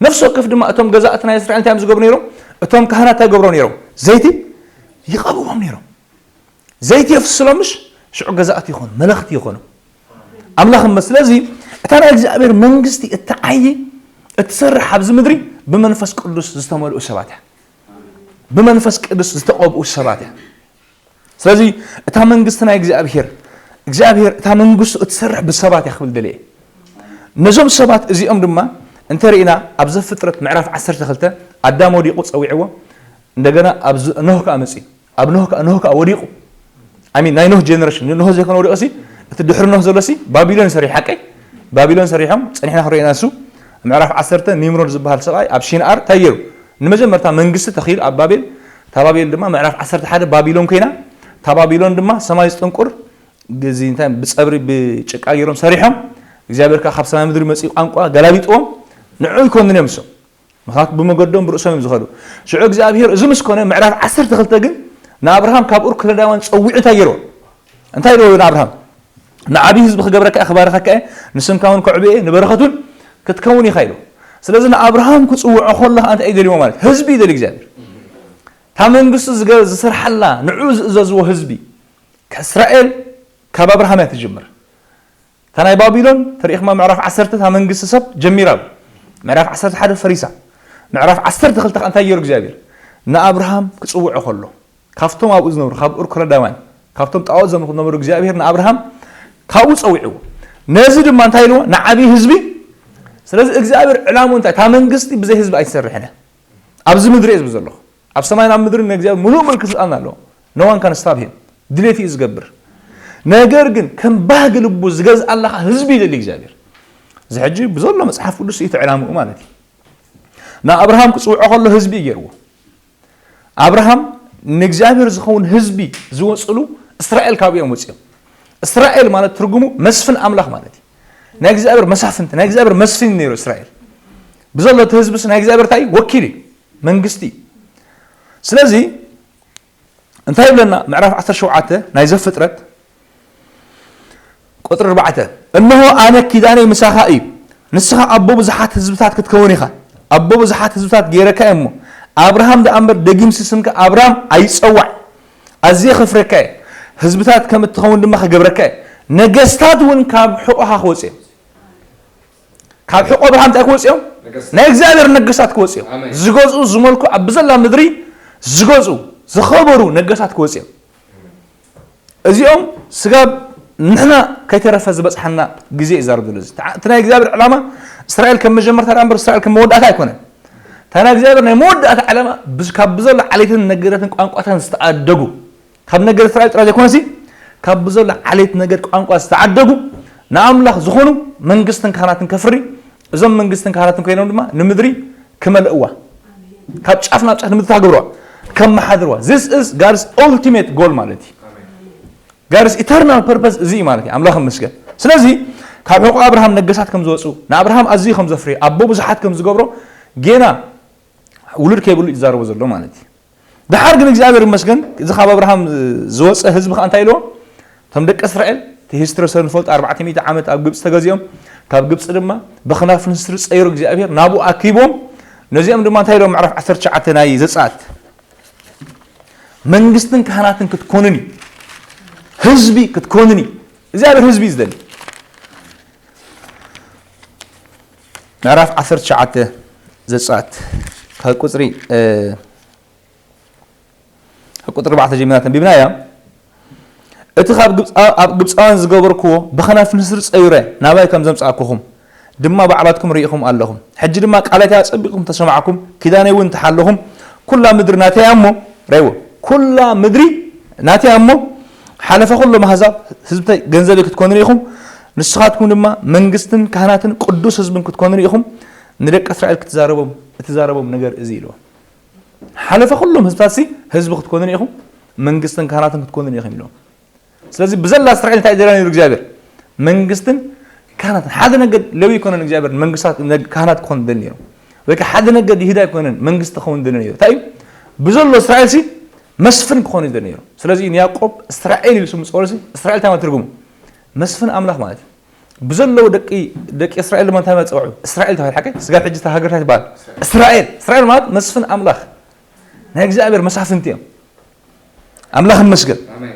ነፍሲ ወከፍ ድማ እቶም ገዛእቲ ናይ እስራኤል እንታይ እዮም ዝገብሩ ነይሮም? እቶም ካህናት እንታይ ገብሮ ነይሮም? ዘይቲ ይቐብዎም ነይሮም። ዘይቲ የፍስሎም ምሽ ሽዑ ገዛእቲ ይኾኑ መለኽቲ ይኾኑ ኣምላኽ እመ ስለዚ እታ ናይ እግዚኣብሔር መንግስቲ እትዓይ እትሰርሕ ኣብዚ ምድሪ ብመንፈስ ቅዱስ ዝተመልኡ ሰባት እያ ብመንፈስ ቅዱስ ዝተቐብኡ ሰባት እያ ስለዚ እታ መንግስቲ ናይ እግዚኣብሔር እግዚኣብሔር እታ መንግስቱ እትሰርሕ ብሰባት እያ ክብል ደልየ ነዞም ሰባት እዚኦም ድማ እንተርኢና ኣብ ዘፍጥረት ምዕራፍ ዓሰርተ ክልተ ኣዳም ወዲቑ ፀዊዕዎ እንደገና ኣብ ኖህ ከዓ መፅእ ኣብ ኖህ ከዓ ኖህ ከዓ ወዲቑ ኣሚን ናይ ኖህ ጀነሬሽን ኖህ ዘይኮነ ወዲቑ ሲ እቲ ድሕሪ ኖህ ዘሎ ሲ ባቢሎን ሰሪሑ ሓቀይ ባቢሎን ሰሪሖም ፀኒሕና ክርእና ንሱ ምዕራፍ ዓሰርተ ኒምሮድ ዝበሃል ሰብኣይ ኣብ ሺንኣር እንታይ ገይሩ ንመጀመርታ መንግስቲ ተኺሉ ኣብ ባቤል እታ ባቤል ድማ ምዕራፍ ዓሰርተ ሓደ ባቢሎን ኮይና እታ ባቢሎን ድማ ሰማይ ዝጥንቁር ግዚ እንታይ ብፀብሪ ብጭቃ ገይሮም ሰሪሖም እግዚኣብሔር ከዓ ካብ ሰማይ ምድሪ መፅኡ ቋንቋ ገላቢጥዎም ንዑ ይኮንን እዮም እሶም ምክንያቱ ብመገዶም ብርእሶም እዮም ዝኸዱ ሽዑ እግዚኣብሔር እዚ ምስ ኮነ ምዕራፍ ዓሰርተ ክልተ ግን ንኣብርሃም ካብ ኡር ከለዳውያን ፀዊዑ እንታይ ገይርዎ እንታይ ኢልዎ ንኣብርሃም ንዓብዪ ህዝቢ ክገብረካ እየ ክባርኸካ እየ ንስምካ እውን ከዕብየ ንበረኸት እውን ክትከውን ኢኻ ኢልዎ ስለዚ ንኣብርሃም ክፅውዖ ከሎ ከዓ እንታይ እዩ ደልዎ ማለት ህዝቢ እዩ ደልዩ እግዚኣብሔር እታ መንግስቱ ዝሰርሓላ ንዑ ዝእዘዝዎ ህዝቢ ከእስራኤል ካብ ኣብርሃም እያ ትጅምር እታ ናይ ባቢሎን ተሪኢኽማ ምዕራፍ ዓሰርተ እታ መንግስቲ ሰብ ጀሚራ ኣሎ ምዕራፍ ዓሰርተ ሓደ ፈሪሳ ምዕራፍ ዓሰርተ ክልተ ከዓ እንታይ ገይሩ እግዚኣብሔር ንኣብርሃም ክፅውዖ ከሎ ካብቶም ኣብኡ ዝነብሩ ካብ ኡር ከለዳውያን ካብቶም ጣዖት ዘምልኹ ዝነበሩ እግዚኣብሔር ንኣብርሃም ካብኡ ፀዊዕዎ ነዚ ድማ እንታይ ኢልዎ ንዓብዪ ህዝቢ ስለዚ እግዚኣብሔር ዕላሙ እንታይ? እታ መንግስቲ ብዘይ ህዝቢ ኣይትሰርሕን እያ። ኣብዚ ምድሪ እየ ዝብል ዘለኹ። ኣብ ሰማይን ኣብ ምድርን ንእግዚኣብሔር ምሉእ ምልኪ ስልጣን ኣለዎ። No one can stop him። ድሌት እዩ ዝገብር። ነገር ግን ከም ባህጊ ልቡ ዝገዝእ ኣለኻ ህዝቢ ይደሊ እግዚኣብሔር። እዚ ሕጂ ብዘሎ መጽሓፍ ቅዱስ እዩ እቲ ዕላምኡ ማለት እዩ። ንኣብርሃም ክጽውዖ ከሎ ህዝቢ እዩ ገይርዎ። ኣብርሃም ንእግዚኣብሔር ዝኸውን ህዝቢ ዝወፅሉ እስራኤል ካብኡ እዮም ወፂኦም። እስራኤል ማለት ትርጉሙ መስፍን ኣምላኽ ማለት እዩ። ናይ እግዚኣብሔር መሳፍንቲ፣ ናይ እግዚኣብሔር መስፍን ነይሩ እስራኤል። ብዘሎ እቲ ህዝብስ ናይ እግዚኣብሔር እንታይ እዩ? ወኪል እዩ፣ መንግስቲ እዩ። ስለዚ እንታይ ይብለና ምዕራፍ ዓሰርተ ሸውዓተ ናይ ዘፍጥረት ቁፅሪ ኣርባዕተ፣ "እንሆ ኣነ ኪዳነይ ምሳኻ እዩ፣ ንስኻ ኣቦ ብዙሓት ህዝብታት ክትከውን ኢኻ። ኣቦ ብዙሓት ህዝብታት ገይረካ እየ እሞ፣ ኣብርሃም ደኣ እምበር ደጊምሲ ስምካ ኣብርሃም ኣይጸዋዕ፣ ኣዝየ ከፍረካ እየ፣ ህዝብታት ከም እትኸውን ድማ ክገብረካ እየ፣ ነገስታት እውን ካብ ሕቖኻ ክወጽእ እዮም።" ካብ ሕቆ ኣብርሃም እንታይ ክወፅኦም? ነገስታት። ናይ እግዚኣብሔር ነገስታት ክወፅኦም። ኣሜን። ዝገዝኡ ዝመልኩ ኣብ ብዘላ ምድሪ ዝገዝኡ ዝኸበሩ ነገስታት ክወፅኦም። እዚኦም ስጋብ ንሕና ከይተረፈ ዝበፅሓና ግዜ እዩ ዛረብ ዘሎ። እዚ ተዓ-፣ እቲ ናይ እግዚኣብሔር ዕላማ እስራኤል ከም መጀመርታ ደኣ እምበር እስራኤል ከም መወዳእታ ኣይኮነን። እታ ናይ እግዚኣብሔር ናይ መወዳእታ ዕላማ ብዝ-፣ ካብ ብዘሎ ዓሌትን ነገዳትን ቋንቋታትን ዝተኣደጉ ካብ ነገድ እስራኤል ጥራይ ዘይኮነሲ ካብ ብዘሎ ዓሌት ነገድ ቋንቋ ዝተዓደጉ ንኣምላኽ ዝኾኑ መንግስትን ካህናትን ከፍሪ፣ እዞም መንግስትን ካህናትን ኮይኖም ድማ ንምድሪ ክመልእዋ፣ ካብ ጫፍ ናብ ጫፍ ንምድሪ ክገብርዋ፣ ከመሓድርዋ። This is God's ultimate goal ማለት እዩ። God's eternal purpose እዚ እዩ ማለት እዩ። ኣምላኽ ይመስገን። ስለዚ ካብ ሕቆ ኣብርሃም ነገሳት ከም ዝወፁ፣ ንኣብርሃም ኣዝዩ ከም ዘፍርዮ፣ ኣቦ ብዙሓት ከም ዝገብሮ ጌና ውሉድ ከይብሉ እዩ ዝዛረቦ ዘሎ ማለት እዩ። ደሓር ግን እግዚኣብሔር ይመስገን፣ እዚ ካብ ኣብርሃም ዝወፀ ህዝቢ ከዓ እንታይ ኢልዎ? እቶም ደቂ እስራኤል እቲ ሂስትሪ ስለ ንፈልጦ ኣርባዕተ ሚእቲ ዓመት ኣብ ግብፂ ተገዚኦም፣ ካብ ግብፂ ድማ ብኽናፍ ንስሪ ፀይሩ እግዚኣብሔር ናብኡ ኣኪቦም። ነዚኦም ድማ እንታይ ኢሎም? ምዕራፍ ዓሰርተ ትሽዓተ ናይ ዘፀኣት፣ "መንግስትን ካህናትን ክትኮኑን እዩ፣ ህዝቢ ክትኮኑን እዩ።" እግዚኣብሔር ህዝቢ እዩ ዝደሊ። ምዕራፍ ዓሰርተ ትሽዓተ ዘፀኣት ካብ ቁፅሪ፣ እ፣ ካብ ቁፅሪ ኣርባዕተ ጀሚርና ተንቢብና እያ። "እቲ ካብ ግብፃ-፣ ኣብ ግብፃውያን ዝገበርክዎ ብኸናፍ ንስሪ ፀይረ ናባይ ከም ዘምፃእኩኹም ድማ ባዕላትኩም ርኢኹም ኣለኹም። ሕጂ ድማ ቃላተይ ኣፀቢቕኩም ተሰማዕኩም፣ ኪዳነይ እውን ተሓለኹም፣ ኩላ ምድሪ ናተይ እያ እሞ፣ ራይዎ፣ ኩላ ምድሪ ናተይ እያ እሞ፣ ሓለፋ ኩሎም ኣህዛብ ህዝብተይ ገንዘበይ ክትኮኑኒ ኢኹም፣ ንስኻትኩም ድማ መንግስትን ካህናትን ቅዱስ ህዝብን ክትኮኑኒ ኢኹም፣ ንደቂ እስራኤል ክትዛረቦም፣ እትዛረቦም ነገር እዚ" ኢልዎም። ሓለፋ ኩሎም ህዝብታትሲ ህዝቢ ክትኮኑኒ ኢኹም፣ መንግስትን ካህናትን ክትኮኑኒ ኢኹም ኢልዎም። ስለዚ ብዘላ እስራኤል እንታይ ደልያ ነይሩ እግዚኣብሔር? መንግስትን ካህናትን። ሓደ ነገድ ሌዊ ኣይኮነን እግዚኣብሔር መንግስታት፣ ነግ-፣ ካህናት ክኾን ደል ነይሩ። ወይ ከዓ ሓደ ነገድ ይሁዳ ኣይኮነን መንግስቲ ክኸውን ደል ነይሩ። እንታይ እዩ? ብዘሎ እስራኤል ሲ መስፍን ክኾን እዩ ደል ነይሩ። ስለዚ ንያዕቆብ እስራኤል ኢሉ ስሙ ዝፀውዖ ሲ እስራኤል እንታይ ማለት ትርጉሙ? መስፍን ኣምላኽ ማለት እዩ። ብዘለዉ ደቂ፣ ደቂ እስራኤል ድማ እንታይ ማለት ፀውዑ? እስራኤል ተባሂል ሓቀይ? ስጋብ ሕጂ እታ ሃገር እንታይ ትበሃል? እስራኤል። እስራኤል ማለት መስፍን ኣምላኽ። ናይ እግዚኣብሔር መሳፍንቲ እዮም። ኣምላኽ ይመስገን። ኣሜን።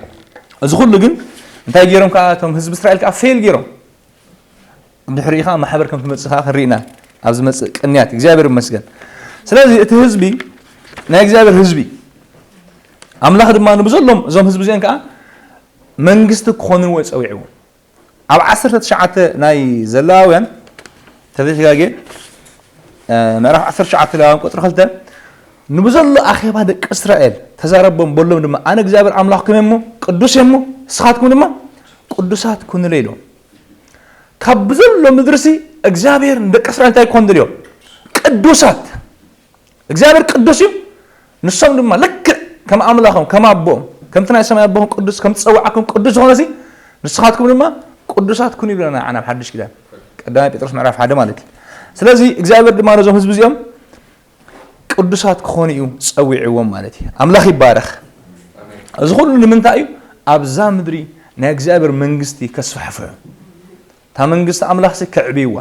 እዚ ኩሉ ግን እንታይ ገይሮም ከዓ? እቶም ህዝቢ እስራኤል ከዓ ፌል ገይሮም። ድሕሪኡ ከዓ ማሕበር ከም ትመጽእ ከዓ ክንርኢ ኢና ኣብ ዝመጽእ ቅንያት። እግዚኣብሔር ይመስገን። ስለዚ እቲ ህዝቢ ናይ እግዚኣብሔር ህዝቢ፣ ኣምላኽ ድማ ንብዘሎም እዞም ህዝቢ እዚኦም ከዓ መንግስቲ ክኾንዎ ጸዊዕዎም። ኣብ ዓሰርተ ትሽዓተ ናይ ዘሌዋውያን ተዘይተጋግየ፣ እ፣ ምዕራፍ ዓሰርተ ትሽዓተ ሌዋውያን ቁጽሪ ክልተ፣ "ንብዘሎ ኣኼባ ደቂ እስራኤል ተዛረቦም በሎም ድማ፣ ኣነ እግዚኣብሔር ኣምላኽኩም እየ እሞ ቅዱስ እየ እሞ ንስኻትኩም ድማ ቅዱሳት ኩኑለይ" ኢሎም። ካብ ብዘሎ ምድርሲ እግዚኣብሔር ንደቂ እስራኤል እንታይ ክኾኑ ደልዮም? ቅዱሳት። እግዚኣብሔር ቅዱስ እዩ። ንሶም ድማ ልክዕ ከም ኣምላኾም፣ ከም ኣቦኦም፣ ከምቲ ናይ ሰማይ ኣቦኹም ቅዱስ፣ ከም ዝጸውዓኩም ቅዱስ ዝኾነሲ፣ ንስኻትኩም ድማ ቅዱሳት ኩኑ ይብለና ንዓና ኣብ ሓድሽ ኪዳን። ቀዳማይ ጴጥሮስ ምዕራፍ ሓደ ማለት እዩ። ስለዚ እግዚኣብሔር ድማ ነዞም ህዝቢ እዚኦም ቅዱሳት ክኾኑ እዩ ጸዊዕዎም ማለት እዩ። ኣምላኽ ይባረኽ። እዚ ኩሉ ንምንታይ እዩ? ኣብዛ ምድሪ ናይ እግዚኣብሔር መንግስቲ ከስፋሕፍሑ። እታ መንግስቲ ኣምላኽሲ ከዕብይዋ።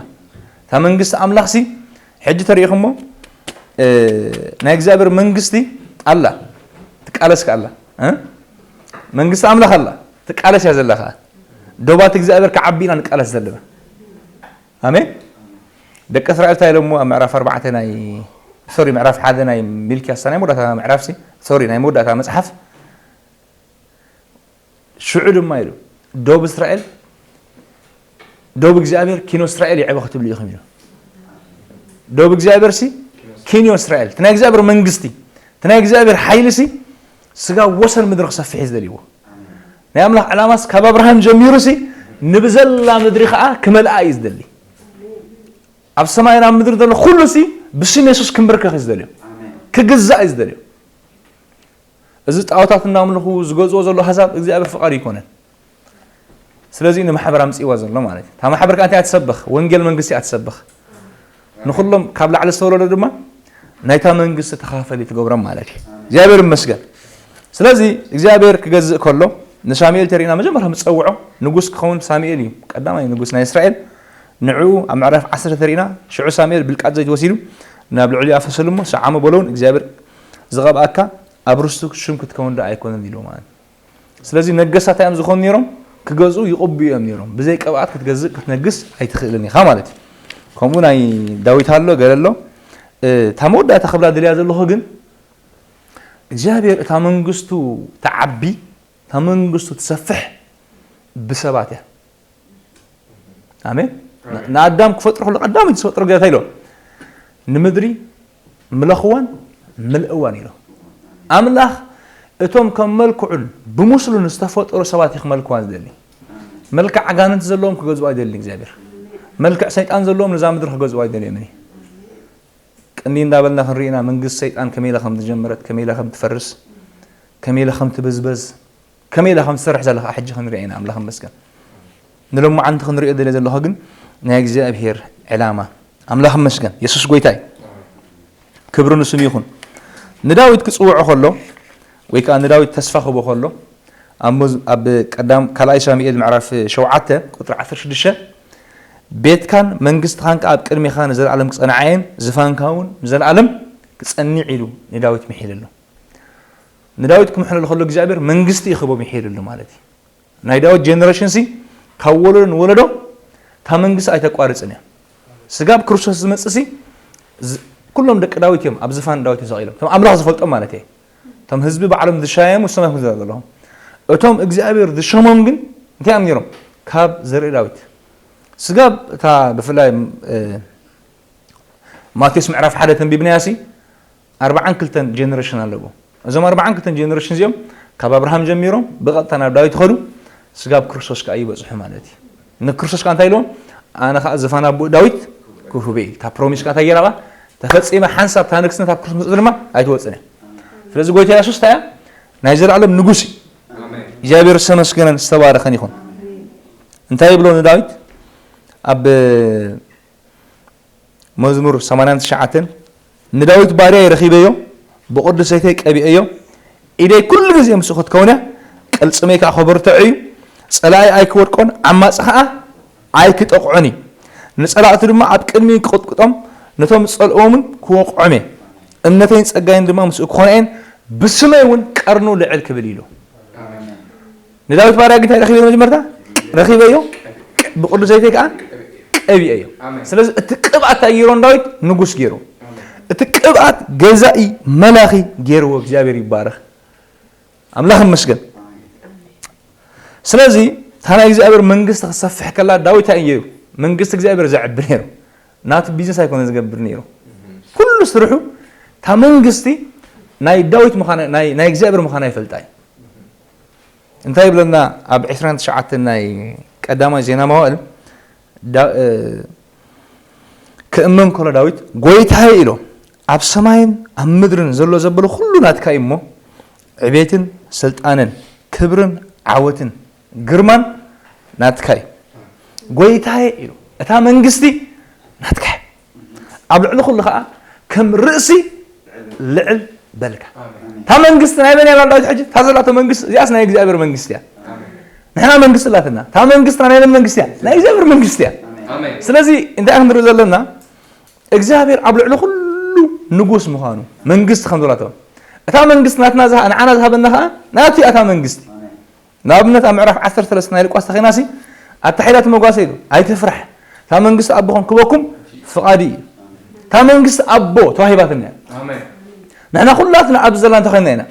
እታ መንግስቲ ኣምላኽሲ ሕጂ ተሪኢኹሞ፣ እ፣ ናይ እግዚኣብሔር መንግስቲ ኣላ፣ ትቃለስ ከኣ ኣላ፣ እ? መንግስቲ ኣምላኽ ኣላ፣ ትቃለስ እያ ዘላ ከኣ። ዶባት እግዚኣብሔር ክዓቢ ኢና ንቃለስ ዘለና። ኣሜን። ደቂ እስራኤል እንታይ ኢሎሞ ኣብ ምዕራፍ ኣርባዕተ ናይ፣ ሶሪ፣ ምዕራፍ ሓደ ናይ ሚልክያስ፣ ናይ መወዳእታ ምዕራፍሲ፣ ሶሪ፣ ናይ መወዳእታ መጽሓፍ ሽዑ ድማ ኢሉ፣ "ዶብ እስራኤል፣ ዶብ እግዚኣብሔር ኪኖ እስራኤል ይዕበ ክትብሉ ኢኹም" ኢሉ። ዶብ እግዚኣብሔር ሲ ኪንዮ እስራኤል፣ እቲ ናይ እግዚኣብሔር መንግስቲ፣ እቲ ናይ እግዚኣብሔር ሓይሊ ሲ ስጋብ ወሰን ምድሪ ክሰፍሕ እዩ ዝደልይዎ። ናይ ኣምላኽ ዕላማስ ካብ ኣብርሃም ጀሚሩ ሲ ንብዘላ ምድሪ ከዓ ክመልኣ እዩ ዝደሊ። ኣብ ሰማይን ኣብ ምድሪ ዘሎ ኩሉ ሲ ብስም የሱስ ክምብርከኽ እዩ ዝደልዮ፣ ክግዛእ እዩ ዝደልዮ። እዚ ጣዖታት እናምልኹ ዝገዝኦ ዘሎ ኣህዛብ እግዚኣብሔር ፍቓዱ ኣይኮነን። ስለዚ ንማሕበር ኣምፅእዋ ዘሎ ማለት እዩ። እታ ማሕበር ከኣ እንታይ እያ ትሰብኽ? ወንጌል መንግስቲ እያ ትሰብኽ። ንኹሎም ካብ ላዕሊ ዝተወለዶ ድማ ናይታ መንግስቲ ተኻፈሊ ትገብሮም ማለት እዩ። እግዚኣብሔር ይመስገን። ስለዚ እግዚኣብሔር ክገዝእ ከሎ ንሳሙኤል ተሪእና መጀመርያ ምስ ጸውዖ ንጉስ ክኸውን ሳሙኤል እዩ ቀዳማይ ንጉስ ናይ እስራኤል። ንዕኡ ኣብ ምዕራፍ ዓሰርተ ተሪእና ሽዑ ሳሙኤል ብልቃጥ ዘይት ወሲዱ ናብ ልዕሊኡ ኣፈሰሉ እሞ ሰዓሞ በለውን እግዚኣብሔር ዝቐብኣካ ኣብ ርስቱ ሽም ክትከውን ዶ ኣይኮነን ኢሉ ማለት እዩ። ስለዚ ነገስታት እዮም ዝኾኑ ነይሮም ክገዝኡ ይቕቡ እዮም ነይሮም። ብዘይ ቅብኣት ክትገዝእ ክትነግስ ኣይትኽእልን ኢኻ ማለት እዩ። ከምኡ ናይ ዳዊት ኣሎ ገለ ኣሎ። እታ መወዳእታ ክብላ ደልያ ዘለኹ ግን እግዚኣብሔር እታ መንግስቱ ትዓቢ፣ እታ መንግስቱ ትሰፍሕ ብሰባት እያ። ኣሜን። ንኣዳም ክፈጥሮ ከሎ ቀዳመይቲ ዝፈጥሮ እግዚኣብሔር እንታይ ኢሎ? ንምድሪ ምለኽዋን ምልእዋን ኢሎ። ኣምላኽ እቶም ከም መልክዑን ብምስሉን ዝተፈጠሩ ሰባት እዩ ክመልክዋ ዝደሊ። መልክዕ ኣጋንንቲ ዘለዎም ክገዝኡ ኣይደልን እግዚኣብሔር። መልክዕ ሰይጣን ዘለዎም ነዛ ምድሪ ክገዝኡ ኣይደልዮምን እዩ። ቅንዲ እንዳበልና ክንርኢ ኢና መንግስቲ ሰይጣን ከመይ ኢላ ከም ዝጀመረት፣ ከመይ ኢላ ከም ትፈርስ፣ ከመይ ኢላ ከም ትብዝበዝ፣ ከመይ ኢላ ከም ትሰርሕ ዘላ ከዓ ሕጂ ክንርኢ ኢና። ኣምላኽ ይመስገን። ንሎማዓንቲ ክንሪኦ ደለ ዘለኹ ግን ናይ እግዚኣብሔር ዕላማ። ኣምላኽ ይመስገን። የሱስ ጎይታ እዩ። ክብሪ ንስሙ ይኹን። ንዳዊት ክጽውዖ ከሎ ወይ ከዓ ንዳዊት ተስፋ ክህቦ ከሎ ኣብ መዝ- ኣብ ቀዳም ካልኣይ ሳሙኤል ምዕራፍ ሸውዓተ ቁጥሪ ዓሰርተ ሽዱሽተ ቤትካን መንግስትኻን ከዓ ኣብ ቅድሜኻ ንዘለኣለም ክጸንዓ እየን ዝፋንካ እውን ንዘለኣለም ክጸንዕ ኢሉ ንዳዊት ምሒልሉ። ንዳዊት ክምሕለሉ ከሎ እግዚኣብሔር መንግስቲ ይኽቦ ምሒልሉ ማለት እዩ። ናይ ዳዊት ጀነሬሽን ሲ ካብ ወለዶ ንወለዶ እታ መንግስቲ ኣይተቋርጽን እያ። ስጋብ ክርስቶስ ዝመጽእ ሲ ዝ- ኩሎም ደቂ ዳዊት እዮም ኣብ ዝፋን ዳዊት ተሰቒሎም፣ እቶም ኣምላኽ ዝፈልጦም ማለት እየ። እቶም ህዝቢ ባዕሎም ዝሻየሙ ሰማይ ክዘራ ዘለኹም፣ እቶም እግዚኣብሔር ዝሸሞም ግን እንታይ እዮም ነይሮም? ካብ ዘርኢ ዳዊት። ስጋብ እታ ብፍላይ እ፣ ማቴዎስ ምዕራፍ ሓደ ተንቢብናያ ሲ ኣርባዓን ክልተን ጀነሬሽን ኣለዎ። እዞም ኣርባዓን ክልተን ጀነሬሽን እዚኦም ካብ ኣብርሃም ጀሚሮም ብቐጥታ ናብ ዳዊት ይኸዱ፣ ስጋብ ክርስቶስ ከዓ ይበፅሑ ማለት እዩ። ንክርስቶስ ከዓ እንታይ ኢልዎም? ኣነ ከዓ ዝፋን ኣቦኡ ዳዊት ክህቡ እየ። እታ ፕሮሚስ ከዓ እንታይ ገይራ? ተፈፂመ። ሓንሳብ እታ ንግስነት ኣብ ክርስቶስ ድማ ኣይትወፅን እያ። ስለዚ ጎይታ የሱስ እንታይ እያ? ናይ ዘላለም ንጉስ እዩ። እግዚኣብሔር ዝተመስገነን ዝተባረኸን ይኹን። እንታይ ይብሎ ንዳዊት ኣብ መዝሙር ሰማንያን ትሽዓተን ንዳዊት ባርያይ ረኺበዮ፣ ብቕዱሰይተይ ቀቢአዮ፣ ኢደይ ኩሉ ግዜ ምስኡ ክትከውን እያ፣ ቅልጽመይ ከዓ ክበርትዖ እዩ። ጸላኢ ኣይክወድቆን፣ ዓማጺ ከዓ ኣይክጠቕዖን እዩ። ንጸላእቱ ድማ ኣብ ቅድሚኡ ክቕጥቅጦም፣ ነቶም ዝጸልእዎምን ክወቕዖም እየ። እምነተይን ጸጋይን ድማ ምስኡ ክኾና እየን፣ ብስመይ እውን ቀርኑ ልዕል ክብል ኢሉ። ንዳዊት ባርያ ግን እንታይ ረኺበዮ? መጀመርታ ረኺበዮ፣ ብቕዱስ ዘይተይ ከዓ ቀቢአዮ። ስለዚ እቲ ቅብኣት እንታይ ገይሮ ንዳዊት? ንጉስ ገይሮ። እቲ ቅብኣት ገዛኢ መላኺ ገይርዎ። እግዚኣብሔር ይባረኽ። ኣምላኽ ይመስገን። ስለዚ እታ ናይ እግዚኣብሔር መንግስቲ ክትሰፍሕ ከላ ዳዊት እንታይ ገይሩ? መንግስቲ እግዚኣብሔር ዘዕቢ ነይሩ። ናቱ ቢዝነስ ኣይኮነ ዝገብር ነይሩ። ኩሉ ስርሑ እታ መንግስቲ ናይ ዳዊት ምዃና፣ ናይ ናይ እግዚኣብሔር ምዃና ይፈልጣ እዩ። እንታይ ይብለና ኣብ ዕስራን ትሽዓተን ናይ ቀዳማይ ዜና መዋእል? ዳ- እ፣ ክእመን ከሎ ዳዊት፣ "ጎይታየ" ኢሎ፣ "ኣብ ሰማይን ኣብ ምድርን ዘሎ ዘበለ ኩሉ ናትካ እዩ እሞ፣ ዕቤትን ስልጣንን ክብርን ዓወትን ግርማን ናትካ እዩ። ጎይታየ" ኢሎ፣ "እታ መንግስቲ ናትካ እያ። ኣብ ልዕሊ ኩሉ ከዓ ከም ርእሲ ልዕል በልካ." እታ መንግስቲ ናይ መን እያ? ዳዊት ሕጂ እታ ዘላቶ መንግስቲ እዚኣስ ናይ እግዚኣብሔር መንግስቲ እያ። ንሕና መንግስቲ ኣላትና። እታ መንግስትና ናይ መን መንግስቲ እያ? ናይ እግዚኣብሔር መንግስቲ እያ። ኣሜን። ስለዚ እንታይ ክንርኢ ዘለና? እግዚኣብሔር ኣብ ልዕሊ ኩሉ ንጉስ ምዃኑ፣ መንግስቲ ከም ዘላቶ፣ እታ መንግስቲ ናትና ዝሃ- ንዓና ዝሃበና ከዓ ናቱ እያ እታ መንግስቲ። ንኣብነት ኣብ ምዕራፍ ዓሰርተ ሰለስተ ናይ ሉቃስ ተኸይናሲ ኣታሒዳት መጓሰ ኢሉ ኣይትፍራሕ፣ እታ መንግስቲ ኣቦኹም ክበኩም ፍቓዱ እዩ። እታ መንግስቲ ኣቦ ተዋሂባትና እያ። ኣሜን። ንሕና ኩላትና ኣብዚ ዘለና እንተኾይንና ኢና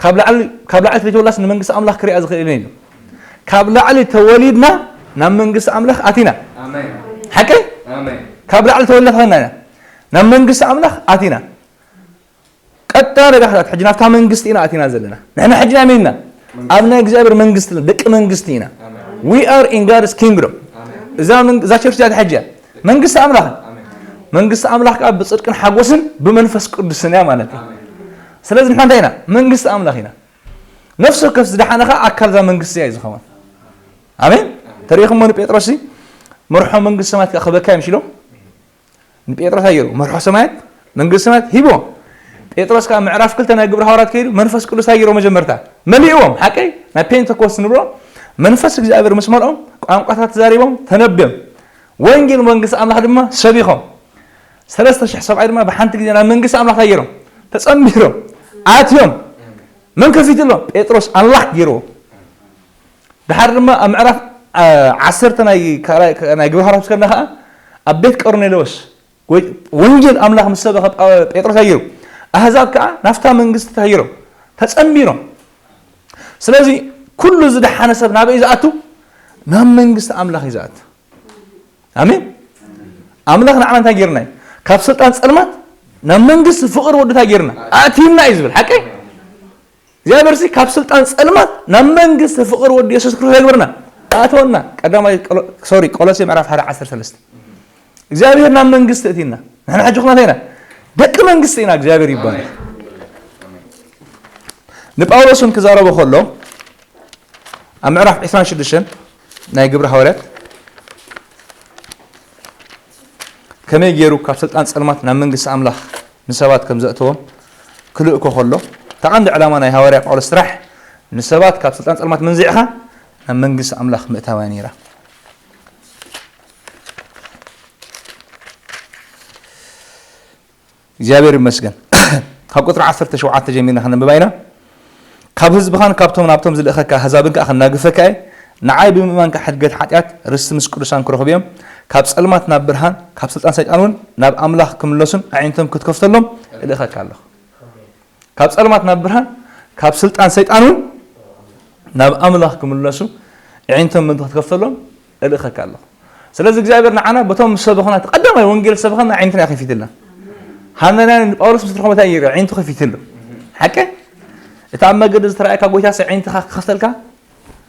ካብ ላዕሊ ካብ ላዕሊ ተይተወላስ ንመንግስቲ ኣምላኽ ክሪኣ ዝኽእል የለን ኢሉ። ካብ ላዕሊ ተወሊድና ናብ መንግስቲ ኣምላኽ ኣቲና። ኣሜን። ሓቀይ? ኣሜን። ካብ ላዕሊ ተወሊድና ተኾይንና ኢና። ናብ መንግስቲ ኣምላኽ ኣቲና። ቀጥታ ረጋሕታት ሕጂ ናብታ መንግስቲ ኢና ኣቲና ዘለና። ንሕና ሕጂ ናይ መን ኢና? ኣብ ናይ እግዚኣብሔር መንግስቲ፣ ደቂ መንግስቲ ኢና። We are in God's kingdom. እዛ መን-፣ እዛ ቸርች እዚኣ ሕጂ እያ መንግስቲ ኣምላኽ። መንግስቲ ኣምላኽ ከዓ ብጽድቅን ሓጎስን ብመንፈስ ቅዱስን እያ ማለት እዩ። ስለዚ ንሕና እንታይ ኢና? መንግስቲ ኣምላኽ ኢና። ነፍሲ ወከፍ ዝደሓነ ከዓ ኣካል እዛ መንግስቲ እያ እዩ ዝኸውን። ኣሜን። ተሪኢኹሞ ንጴጥሮስ ሲ፣ መርሖ መንግስቲ ሰማያት ከዓ ክበካ እዮም ኢሎም። ንጴጥሮስ ኣየሩ መርሖ ሰማያት፣ መንግስቲ ሰማያት ሂቦ። ጴጥሮስ ከዓ ምዕራፍ ክልተ ናይ ግብረ ሃዋርያት ከይዱ መንፈስ ቅዱስ ኣየሩ መጀመርታ መሊእዎም። ሓቀይ ናይ ፔንተኮስት ንብሎ መንፈስ እግዚኣብሔር ምስ መልኦም ቋንቋታት ተዛሪቦም ተነብዮም። ወንጌል መንግስቲ ኣምላኽ ድማ ሰቢኾም። ሰለስተ ሽሕ ሰብኣይ ድማ ብሓንቲ ግዜ ናብ መንግስቲ ኣምላኽ ኣየሮም ተጸንቢሮም ኣትዮም። መን ከፊትሎም? ጴጥሮስ ኣንላክ ገይርዎ። ድሓር ድማ ኣብ ምዕራፍ፣ አ፣ ዓሰርተ ናይ ካልኣይ፣ ናይ ግብረ ሃዋርያት ምስ ከድና ኸዓ ኣብ ቤት ቆርኔሌዎስ ወይ ወንጌል ኣምላኽ ምስ ሰበኸ ጳ-፣ ጴጥሮስ ኣየሩ ኣህዛብ ከዓ ናፍታ መንግስቲ ተሃይሮም ተጸንቢሮም። ስለዚ ኩሉ ዝደሓነ ሰብ ናበይ ዝኣቱ? ናብ መንግስቲ ኣምላኽ እዩ ዝኣቱ። ኣሜን። ኣምላኽ ንዓና እንታይ ጌርና እዩ? ካብ ስልጣን ጸልማት ናብ መንግስቲ ፍቕሪ ወዲ እንታይ ጌርና? ኣእቲና እዩ ዝብል። ሓቀይ? እግዚኣብሔር ሲ ካብ ስልጣን ጸልማት ናብ መንግስቲ ፍቕሪ ወዲ የሱስ ክርስቶስ የግብርና። ኣእተወና። ቀዳማይ ቆሎ-፣ ሶሪ፣ ቆሎሴ ምዕራፍ ሓደ ዓሰርተ ሰለስተ። እግዚኣብሔር ናብ መንግስቲ እቲና። ንሕና ሕጂ ኩና እንታይ ኢና? ደቂ መንግስቲ ኢና። እግዚኣብሔር ይባረክ። ንጳውሎስ እውን ክዛረቦ ከሎ ኣብ ምዕራፍ ዕስራን ሽዱሽተን ናይ ግብሪ ሃዋርያት ከመይ ገይሩ ካብ ስልጣን ጸልማት ናብ መንግስቲ ኣምላኽ ንሰባት ከም ዘእተዎም ክልእኮ ከሎ፣ እታ ቀንዲ ዕላማ ናይ ሃዋርያ ጳውሎስ ስራሕ ንሰባት ካብ ስልጣን ጸልማት መንዚዕኻ ናብ መንግስቲ ኣምላኽ ምእታው እያ ነይራ። እግዚኣብሔር ይመስገን። ካብ ቁጽሪ ዓሰርተ ሸውዓተ ጀሚርና ከነንብባ ኢና። ካብ ህዝብኻን ካብቶም ናብቶም ዝልእኸካ ኣህዛብን ከኣ ከናግፈካ እየ። ንዓይ ብምእማን ከኣ ሕድገት ሓጢኣት ርስቲ ምስ ቅዱሳን ክረኽቡ እዮም። ካብ ጸልማት ናብ ብርሃን፣ ካብ ስልጣን ሰይጣን እውን ናብ ኣምላኽ ክምለሱን ኣዒንቶም ክትከፍተሎም እልእኸካ ኣለኹ። ካብ ጸልማት ናብ ብርሃን፣ ካብ ስልጣን ሰይጣን እውን ናብ ኣምላኽ ክምለሱ ኣዒንቶም ምእንቲ ክትከፍተሎም እልእኸካ ኣለኹ። ስለዚ እግዚኣብሔር ንዓና በቶም ሰበኹና፣ እቲ ቀዳማይ ወንጌል ሰበኸና ኣዒንትና እዩ ከፊትልና። ሃናንያ ንጳውሎስ ምስ ረኸቦ እንታይ ገይሩ? ኣዒንቱ ከፊትሉ። ሓቂ? እቲ ኣብ መገዲ ዝተራእየካ ጎይታስ ኣዒንትኻ ክኸፍተልካ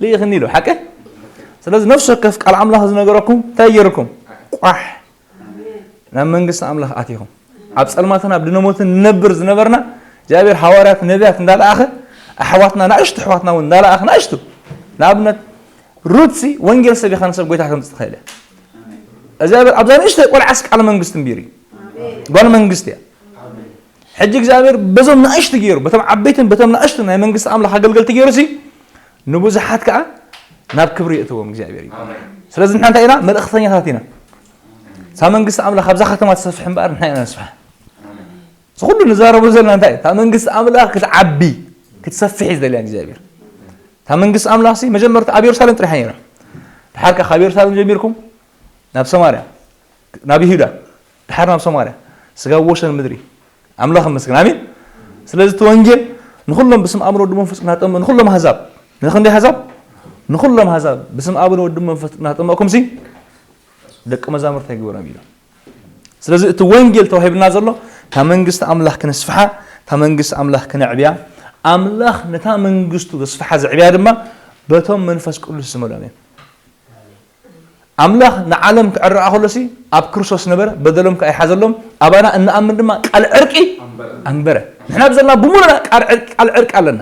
ልኢኽኒ ኢሉ። ሓቂ? ስለዚ ነፍሲ ወከፍ ቃል ኣምላኽ ዝነገረኩም እንታይ ገይርኩም? ቋሕ ናብ መንግስቲ ኣምላኽ ኣቲኹም። ኣብ ጸልማትን ኣብ ድነሞትን ንነብር ዝነበርና እግዚኣብሔር ሃዋርያት፣ ነቢያት እንዳለኣኸ፣ ኣሕዋትና፣ ናእሽቱ ኣሕዋትና እውን እንዳለኣኸ፣ ናእሽቱ፣ ንኣብነት ሩትሲ ወንጌል ሰቢኻ ንሰብ ጎይታ ከምጽእ ትኽእል እያ። እግዚኣብሔር ኣብዛ ንእሽተይ ቆልዓስ ቃል መንግስቲ እምቢር እዩ። ጓል መንግስቲ እያ። ሕጂ እግዚኣብሔር በዞም ናእሽቱ ገይሩ፣ በቶም ዓበይትን በቶም ናእሽቱ ናይ መንግስቲ ኣምላኽ ኣገልገልቲ ገይሩ ሲ ንብዙሓት ከኣ ናብ ክብሪ የእትዎም እግዚኣብሔር እዩ። ስለዚ ንሕና እንታይ ኢና? መልእኽተኛታት ኢና። እታ መንግስቲ ኣምላኽ ኣብዛ ከተማ ትሰፍሕ እምበኣር ንሕና ኢና ነስፍሓ። እዚ ኩሉ ንዛረቦ ዘለና እንታይ እዩ? እታ መንግስቲ ኣምላኽ ክትዓቢ፣ ክትሰፍሕ እዩ ዝደልያ እግዚኣብሔር። እታ መንግስቲ ኣምላኽ ሲ መጀመርታ ኣብ የሩሳሌም ጥራሕ ነይራ። ድሓር ከኣ ካብ የሩሳሌም ጀሚርኩም ናብ ሰማርያ፣ ናብ ይሁዳ፣ ድሓር ናብ ሰማርያ። ስጋ ወሸን ምድሪ። ኣምላኽ ይመስገን። ኣሜን። ስለዚ እቲ ወንጌል ንኹሎም ብስም ኣብን ወድን መንፈስ ቅዱስ ናጠመ-፣ ንኹሎም ኣህዛብ፣ ንኽንደይ ኣህዛብ? ንኹሎም ኣህዛብ ብስም ኣብን ወድን መንፈስ ቅዱስ ናጠመቕኩም ሲ ደቂ መዛሙርተይ ግበሮም ኢሉ። ስለዚ እቲ ወንጌል ተዋሂብና ዘሎ እታ መንግስቲ ኣምላኽ ክነስፍሓ፣ እታ መንግስቲ ኣምላኽ ክነዕብያ፣ ኣምላኽ ነታ መንግስቱ ዘስፍሓ ዘዕብያ ድማ በቶም መንፈስ ቅዱስ ዝመልኦም እዮም። ኣምላኽ ንዓለም ክዕርቓ ከሎሲ ኣብ ክርስቶስ ነበረ፣ በደሎም ከኣ ይሓዘሎም፣ ኣባና እንኣምን ድማ ቃል ዕርቂ ኣንበረ። ንሕና ብዘለና ብምሉእና ቃል ዕርቂ፣ ቃል ዕርቂ ኣለና።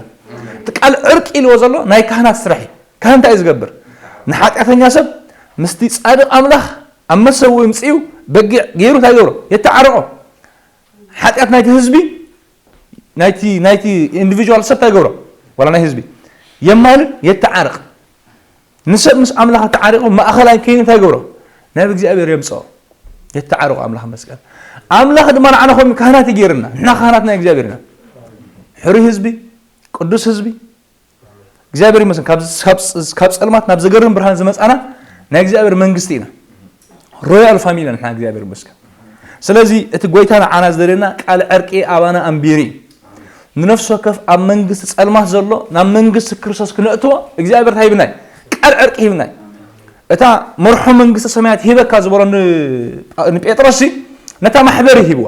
እቲ ቃል ዕርቂ ኢልዎ ዘሎ ናይ ካህናት ስራሕ እዩ። ካህን እንታይ እዩ ዝገብር? ንሓጢኣተኛ ሰብ ምስቲ ጻድቕ ኣምላኽ ኣብ መሰውኢ ምጽኡ በጊዕ ገይሩ እንታይ ይገብሮ? የተዓርቖ። ሓጢኣት ናይቲ ህዝቢ፣ ናይቲ፣ ናይቲ ኢንዲቪጁዋል ሰብ እንታይ ይገብሮ? ዋላ ናይ ህዝቢ የማልን የተዓርቕ። ንሰብ ምስ ኣምላኽ ተዓሪቑ ማእኸላይ ከይኑ እንታይ ይገብሮ? ናብ እግዚኣብሔር የምጽኦ። የተዓርቑ ኣምላኽ መስቀል። ኣምላኽ ድማ ንዓና ከምኡ ካህናት እዩ ገይርና። ንሕና ካህናት ናይ እግዚኣብሔር ኢና። ሕሩይ ህዝቢ፣ ቅዱስ ህዝቢ። እግዚኣብሔር ይመስገን። ካብ፣ ካብ፣ ካብ ጸልማት ናብ ዘገርም ብርሃን ዝመጻና ናይ እግዚኣብሔር መንግስቲ ኢና። ሮያል ፋሚሊ ኢና ንሕና፣ እግዚኣብሔር ይመስገን። ስለዚ እቲ ጎይታ ንዓና ዝደልየና ቃል ዕርቂ ኣባና ኣንቢሩ እዩ። ንነፍሲ ወከፍ ኣብ መንግስቲ ጸልማት ዘሎ ናብ መንግስቲ ክርስቶስ ክነእትዎ እግዚኣብሔር እንታይ ሂብናይ? ቃል ዕርቂ ሂብናይ። እታ መርሖ መንግስቲ ሰማያት ሂበካ ዝበሎ ን-፣ ንጴጥሮስ ሲ ነታ ማሕበር ይሂብዋ።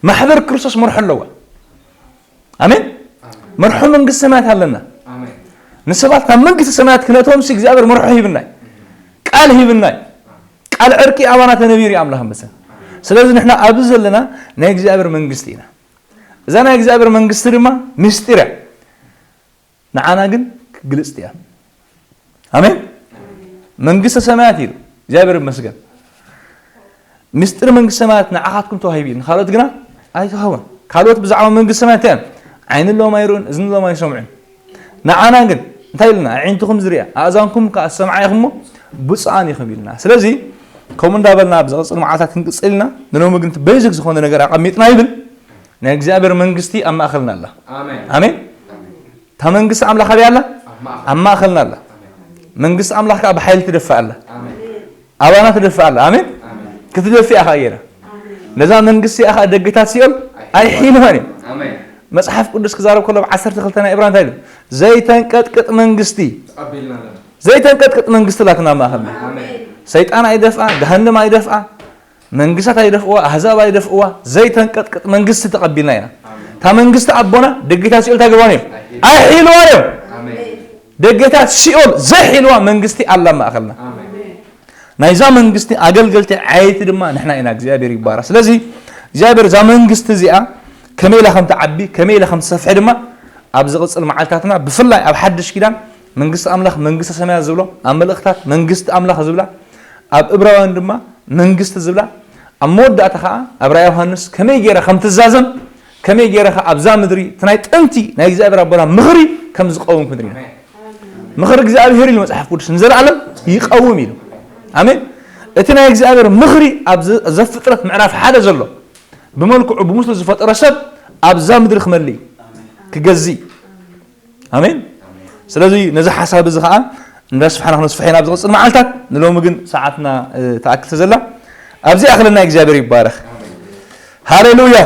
ማሕበር ክርስቶስ መርሖ ኣለዋ። ኣሜን። መርሖ መንግስቲ ሰማያት ኣለና። ኣሜን። ንሰባት ካብ መንግስቲ ሰማያት ክነቶም ሲ እግዚኣብሔር መርሖ ሂብናይ፣ ቃል ሂብናይ። ቃል ዕርቂ ኣባና ተነቢሩ እዩ ኣምላኽ ኣንበሳ። ስለዚ ንሕና ኣብዚ ዘለና ናይ እግዚኣብሔር መንግስቲ ኢና። እዛ ናይ እግዚኣብሔር መንግስቲ ድማ ምስጢር እያ። ንዓና ግን ክግልጽ እያ። ኣሜን። መንግስተ ሰማያት እዩ። እግዚኣብሔር ይመስገን። ምስጢር መንግስተ ሰማያት ንዓኻትኩም ተዋሂቡ እዩ፣ ንኻልኦት ግና ኣይተዋህቦን። ካልኦት ብዛዕባ መንግስተ ሰማያት እንታይ እዮም? ዓይኒ ኣለዎም ኣይርእዩን፣ እዝኒ ኣለዎም ኣይሰምዑን። ንዓና ግን እንታይ ኢልና? ኣዒንትኹም ዝሪኣ፣ ኣእዛንኩም ከኣ ዝሰምዓ ኢኹም እሞ ብፁዓን ኢኹም ኢልና። ስለዚ ከምኡ እንዳበልና ኣብ ዝቕጽል መዓልታት ክንቅጽል ኢና። ንሎሚ ግን እቲ ቤዚክ ዝኾነ ነገር ኣቐሚጥና ይብል ናይ እግዚኣብሔር መንግስቲ ኣብ ማእኸልና ኣላ። ኣሜን። ኣሜን። እታ መንግስቲ ኣምላኽ ኣበይ ኣላ? ኣብ ማእኸል። ኣብ ማእኸልና ኣላ። መንግስቲ ኣምላኽ ከዓ ብሓይሊ ትደፍእ ኣላ። ኣሜን። ኣባና ትደፍእ ኣላ። ኣሜን። ኣሜን። ክትደፍእ እያ ከዓ ገይራ። ነዛ መንግስቲ እያ ከዓ ደገታት ሲኦል ኣይሒልዋን እዩ። ኣሜን። መጽሓፍ ቅዱስ ክዛረብ ከሎ ኣብ ዓሰርተ ክልተ ናይ ዕብራ እንታይ ኢሉ? ዘይተንቀጥቅጥ መንግስቲ፣ ተቐቢልና ኣለና። ዘይተንቀጥቅጥ መንግስቲ ኣላትና ኣብ ማእኸልና። ኣሜን። ሰይጣን ኣይደፍኣ፣ ገሃነም ኣይደፍኣ፣ መንግስታት ኣይደፍእዋ፣ ኣህዛብ ኣይደፍእዋ፣ ዘይተንቀጥቅጥ መንግስቲ ተቐቢልና ኢና። እታ መንግስቲ ኣቦና ደጌታት ሲኦል ታገባን እዮም ኣይሒልዋን እዮም። ኣሜን። ደጌታት ሲኦል ዘይሒልዋ መንግስቲ ኣላ ኣብ ማእኸልና። ኣሜን። ናይዛ መንግስቲ ኣገልገልቲ ዓየይቲ ድማ ንሕና ኢና። እግዚኣብሔር ይባረኽ። ስለዚ እግዚኣብሔር እዛ መንግስቲ እዚኣ ከመይ ኢላ ከም ትዓቢ፣ ከመይ ኢላ ከም ትሰፍሐ ድማ ኣብ ዝቕጽል መዓልታትና ብፍላይ ኣብ ሓድሽ ኪዳን መንግስቲ ኣምላኽ መንግስተ ሰማያት ዝብሎ ኣብ መልእኽታት መንግስቲ ኣምላኽ ዝብላ ኣብ እብራውያን ድማ መንግስቲ ዝብላ ኣብ መወዳእታ ከዓ ኣብ ራእይ ዮሃንስ ከመይ ገይራ ከም ትዛዘም ከመይ ገይራ ከዓ ኣብዛ ምድሪ እቲ ናይ ጥንቲ ናይ እግዚኣብሔር ኣቦና ምኽሪ ከም ዝቀውም ክንርኢ ኢና። ምኽሪ እግዚኣብሔር ኢሉ መጽሓፍ ቅዱስ ንዘለዓለም ይቀውም ኢሉ። ኣሜን። እቲ ናይ እግዚኣብሔር ምኽሪ ኣብ ዘ- ዘፍጥረት ምዕራፍ ሓደ ዘሎ ብመልክዑ ብሙስሉ ዝፈጠረ ሰብ ኣብዛ ምድሪ ክመልእ እዩ፣ ክገዝእ እዩ። ኣሜን። ስለዚ ነዚ ሓሳብ እዚ ከዓ እንዳስፋሕና ክነስፍሐ ኢና ኣብ ዝቕፅል መዓልታት። ንሎሚ ግን ሰዓትና እ፣ ተኣክል ዘላ ኣብዚ ኣኽለና እግዚኣብሔር ይባረኽ። ሃሌሉያ።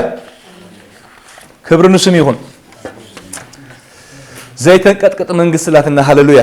ክብሪ ንስም ይኹን። ዘይተንቀጥቅጥ መንግስቲ ላትና። ሃሌሉያ።